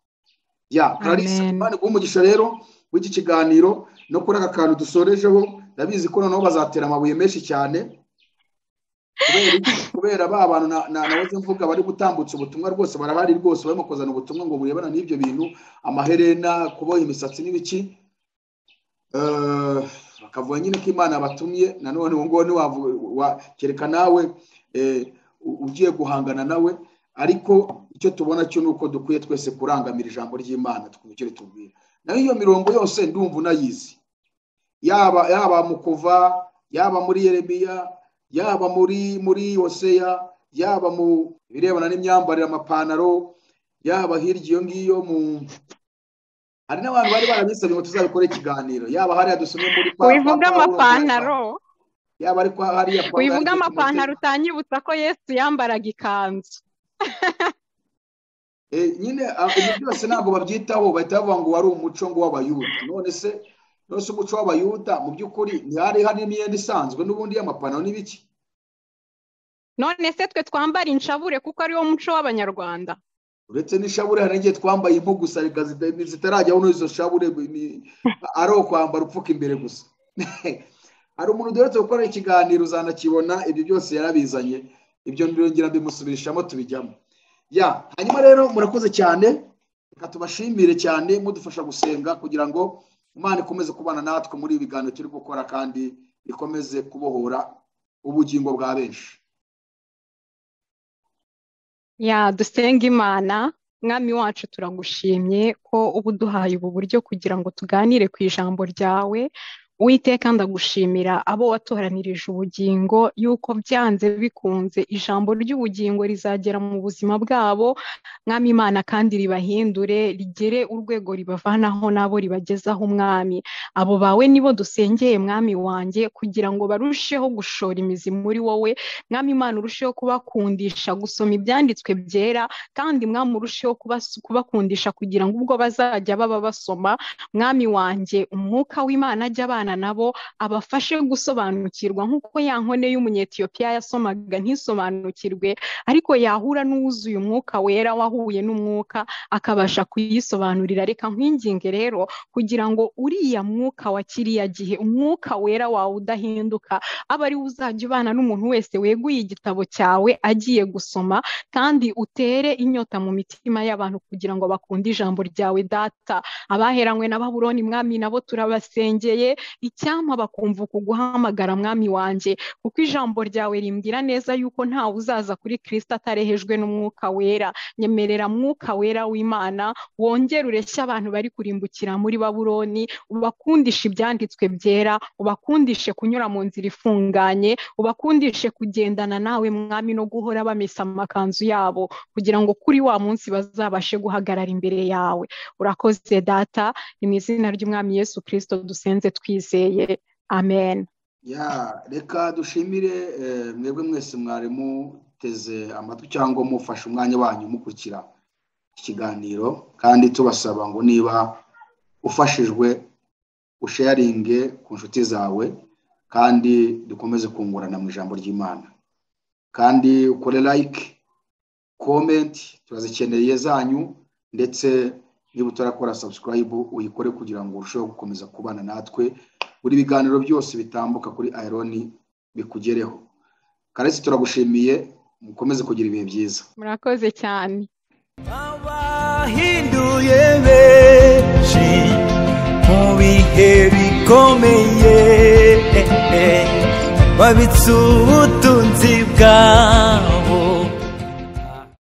Ya Kararisi, Imana iguhe umugisha rero w'iki kiganiro no kuri aka kantu dusorejeho. Ndabizi ko noneho bazatera amabuye menshi cyane kubera ba bantu nahoze mvuga bari gutambutsa ubutumwa rwose, barahari rwose barimo kuzana ubutumwa ngo burebana n'ibyo bintu, amaherena, kuboha imisatsi n'ibiki, bakavuga nyine ko Imana batumye. Nanone uwo nguwo kereka nawe ugiye guhangana nawe, ariko icyo tubona cyo nuko dukwiye twese kurangamira ijambo ry'Imana twumvikire tubwira. Nayo iyo mirongo yose ndumva unayizi, yaba mu Kuva, yaba muri Yeremiya, yaba muri Hoseya, yaba mu birebana n'imyambarire, amapantaro, yaba hirya iyo ngiyo mu hari n'abantu bari barabisabye ngo tuzabikore ikiganiro, yaba hariya dusomye muri wivuga amapantaro, yaba ariko hariya wivuga amapantaro utanyibutsa ko Yesu yambaraga ikanzu. Nyine ibyo byose ntabwo babyitaho, bahita bavuga ngo wari umuco ngo w'Abayuda. None se umuco w'Abayuda mu by'ukuri ntihari hari imyenda isanzwe n'ubundi y'amapantaro n'ibiki? None se twe twambara inshabure kuko ari wo muco w'Abanyarwanda? Uretse n'ishabure hari n'igihe twambaye impu gusa zitarajyaho n'izo shabure, ari ukwambara upfuka imbere gusa. Hari umuntu duherutse gukora ikiganiro uzanakibona, ibyo byose yarabizanye, ibyo ndongera mbimusubirishamo tubijyamo. Ya hanyuma rero murakoze cyane, reka tubashimire cyane mudufasha gusenga kugira ngo Imana ikomeze kubana natwe muri ibi biganiro turi gukora, kandi ikomeze kubohora ubugingo bwa benshi. Ya dusenga Imana. Mwami wacu turagushimye ko ubu duhaye ubu buryo kugira ngo tuganire ku ijambo ryawe. Uwiteka ndagushimira abo watoranirije ubugingo, yuko byanze bikunze ijambo ry'ubugingo rizagera mu buzima bwabo, Mwami Imana, kandi ribahindure rigere urwego ribavanaho nabo ribagezaho. Mwami, abo bawe nibo dusengeye Mwami wanjye, kugira ngo barusheho gushora imizi muri wowe. Mwami Imana, urusheho kubakundisha gusoma ibyanditswe byera, kandi Mwami urusheho kubakundisha kugira ngo ubwo bazajya baba basoma, Mwami wanjye, umwuka w'Imana ajya abana kubana nabo, abafashe gusobanukirwa nk'uko ya nkone y'umunyetiyopiya yasomaga ntisobanukirwe, ariko yahura n'uwuzuye umwuka wera wahuye n'umwuka akabasha kuyisobanurira. Reka nkwinginge rero kugira ngo uriya mwuka wa kiriya gihe, umwuka wera wawe udahinduka, abe ari uzajya ubana n'umuntu wese weguye igitabo cyawe agiye gusoma, kandi utere inyota mu mitima y'abantu kugira ngo bakunde ijambo ryawe Data. Abaheranywe na Babuloni mwami nabo turabasengeye, icyampa bakumva kuguhamagara mwami wanjye, kuko ijambo ryawe rimbwira neza yuko ntawe uzaza kuri Kristo atarehejwe n'umwuka wera. Nyemerera mwuka wera w'Imana wongere ureshye abantu bari kurimbukira muri Babuloni, ubakundishe ibyanditswe byera, ubakundishe kunyura mu nzira ifunganye, ubakundishe kugendana nawe mwami no guhora bamesa amakanzu yabo, kugira ngo kuri wa munsi bazabashe guhagarara imbere yawe. Urakoze Data, ni mu izina ry'Umwami Yesu Kristo dusenze twizeye, amen. Ya, reka dushimire mwebwe mwese mwari muteze amatwi cyangwa mufashe umwanya wanyu mukurikira ikiganiro, kandi tubasaba ngo niba ufashijwe usharinge ku nshuti zawe, kandi dukomeze kungurana mu ijambo ry'Imana, kandi ukore like, comment, turazikeneye zanyu, ndetse niba utarakora subscribe uyikore kugira ngo urusheho gukomeza kubana natwe buri biganiro byose bitambuka kuri Iron bikugereho. Karesi, turagushimiye, mukomeze kugira ibihe byiza. Murakoze cyane. Abahinduye benshi mu bihe bikomeye, babitse ubutunzi bwawe.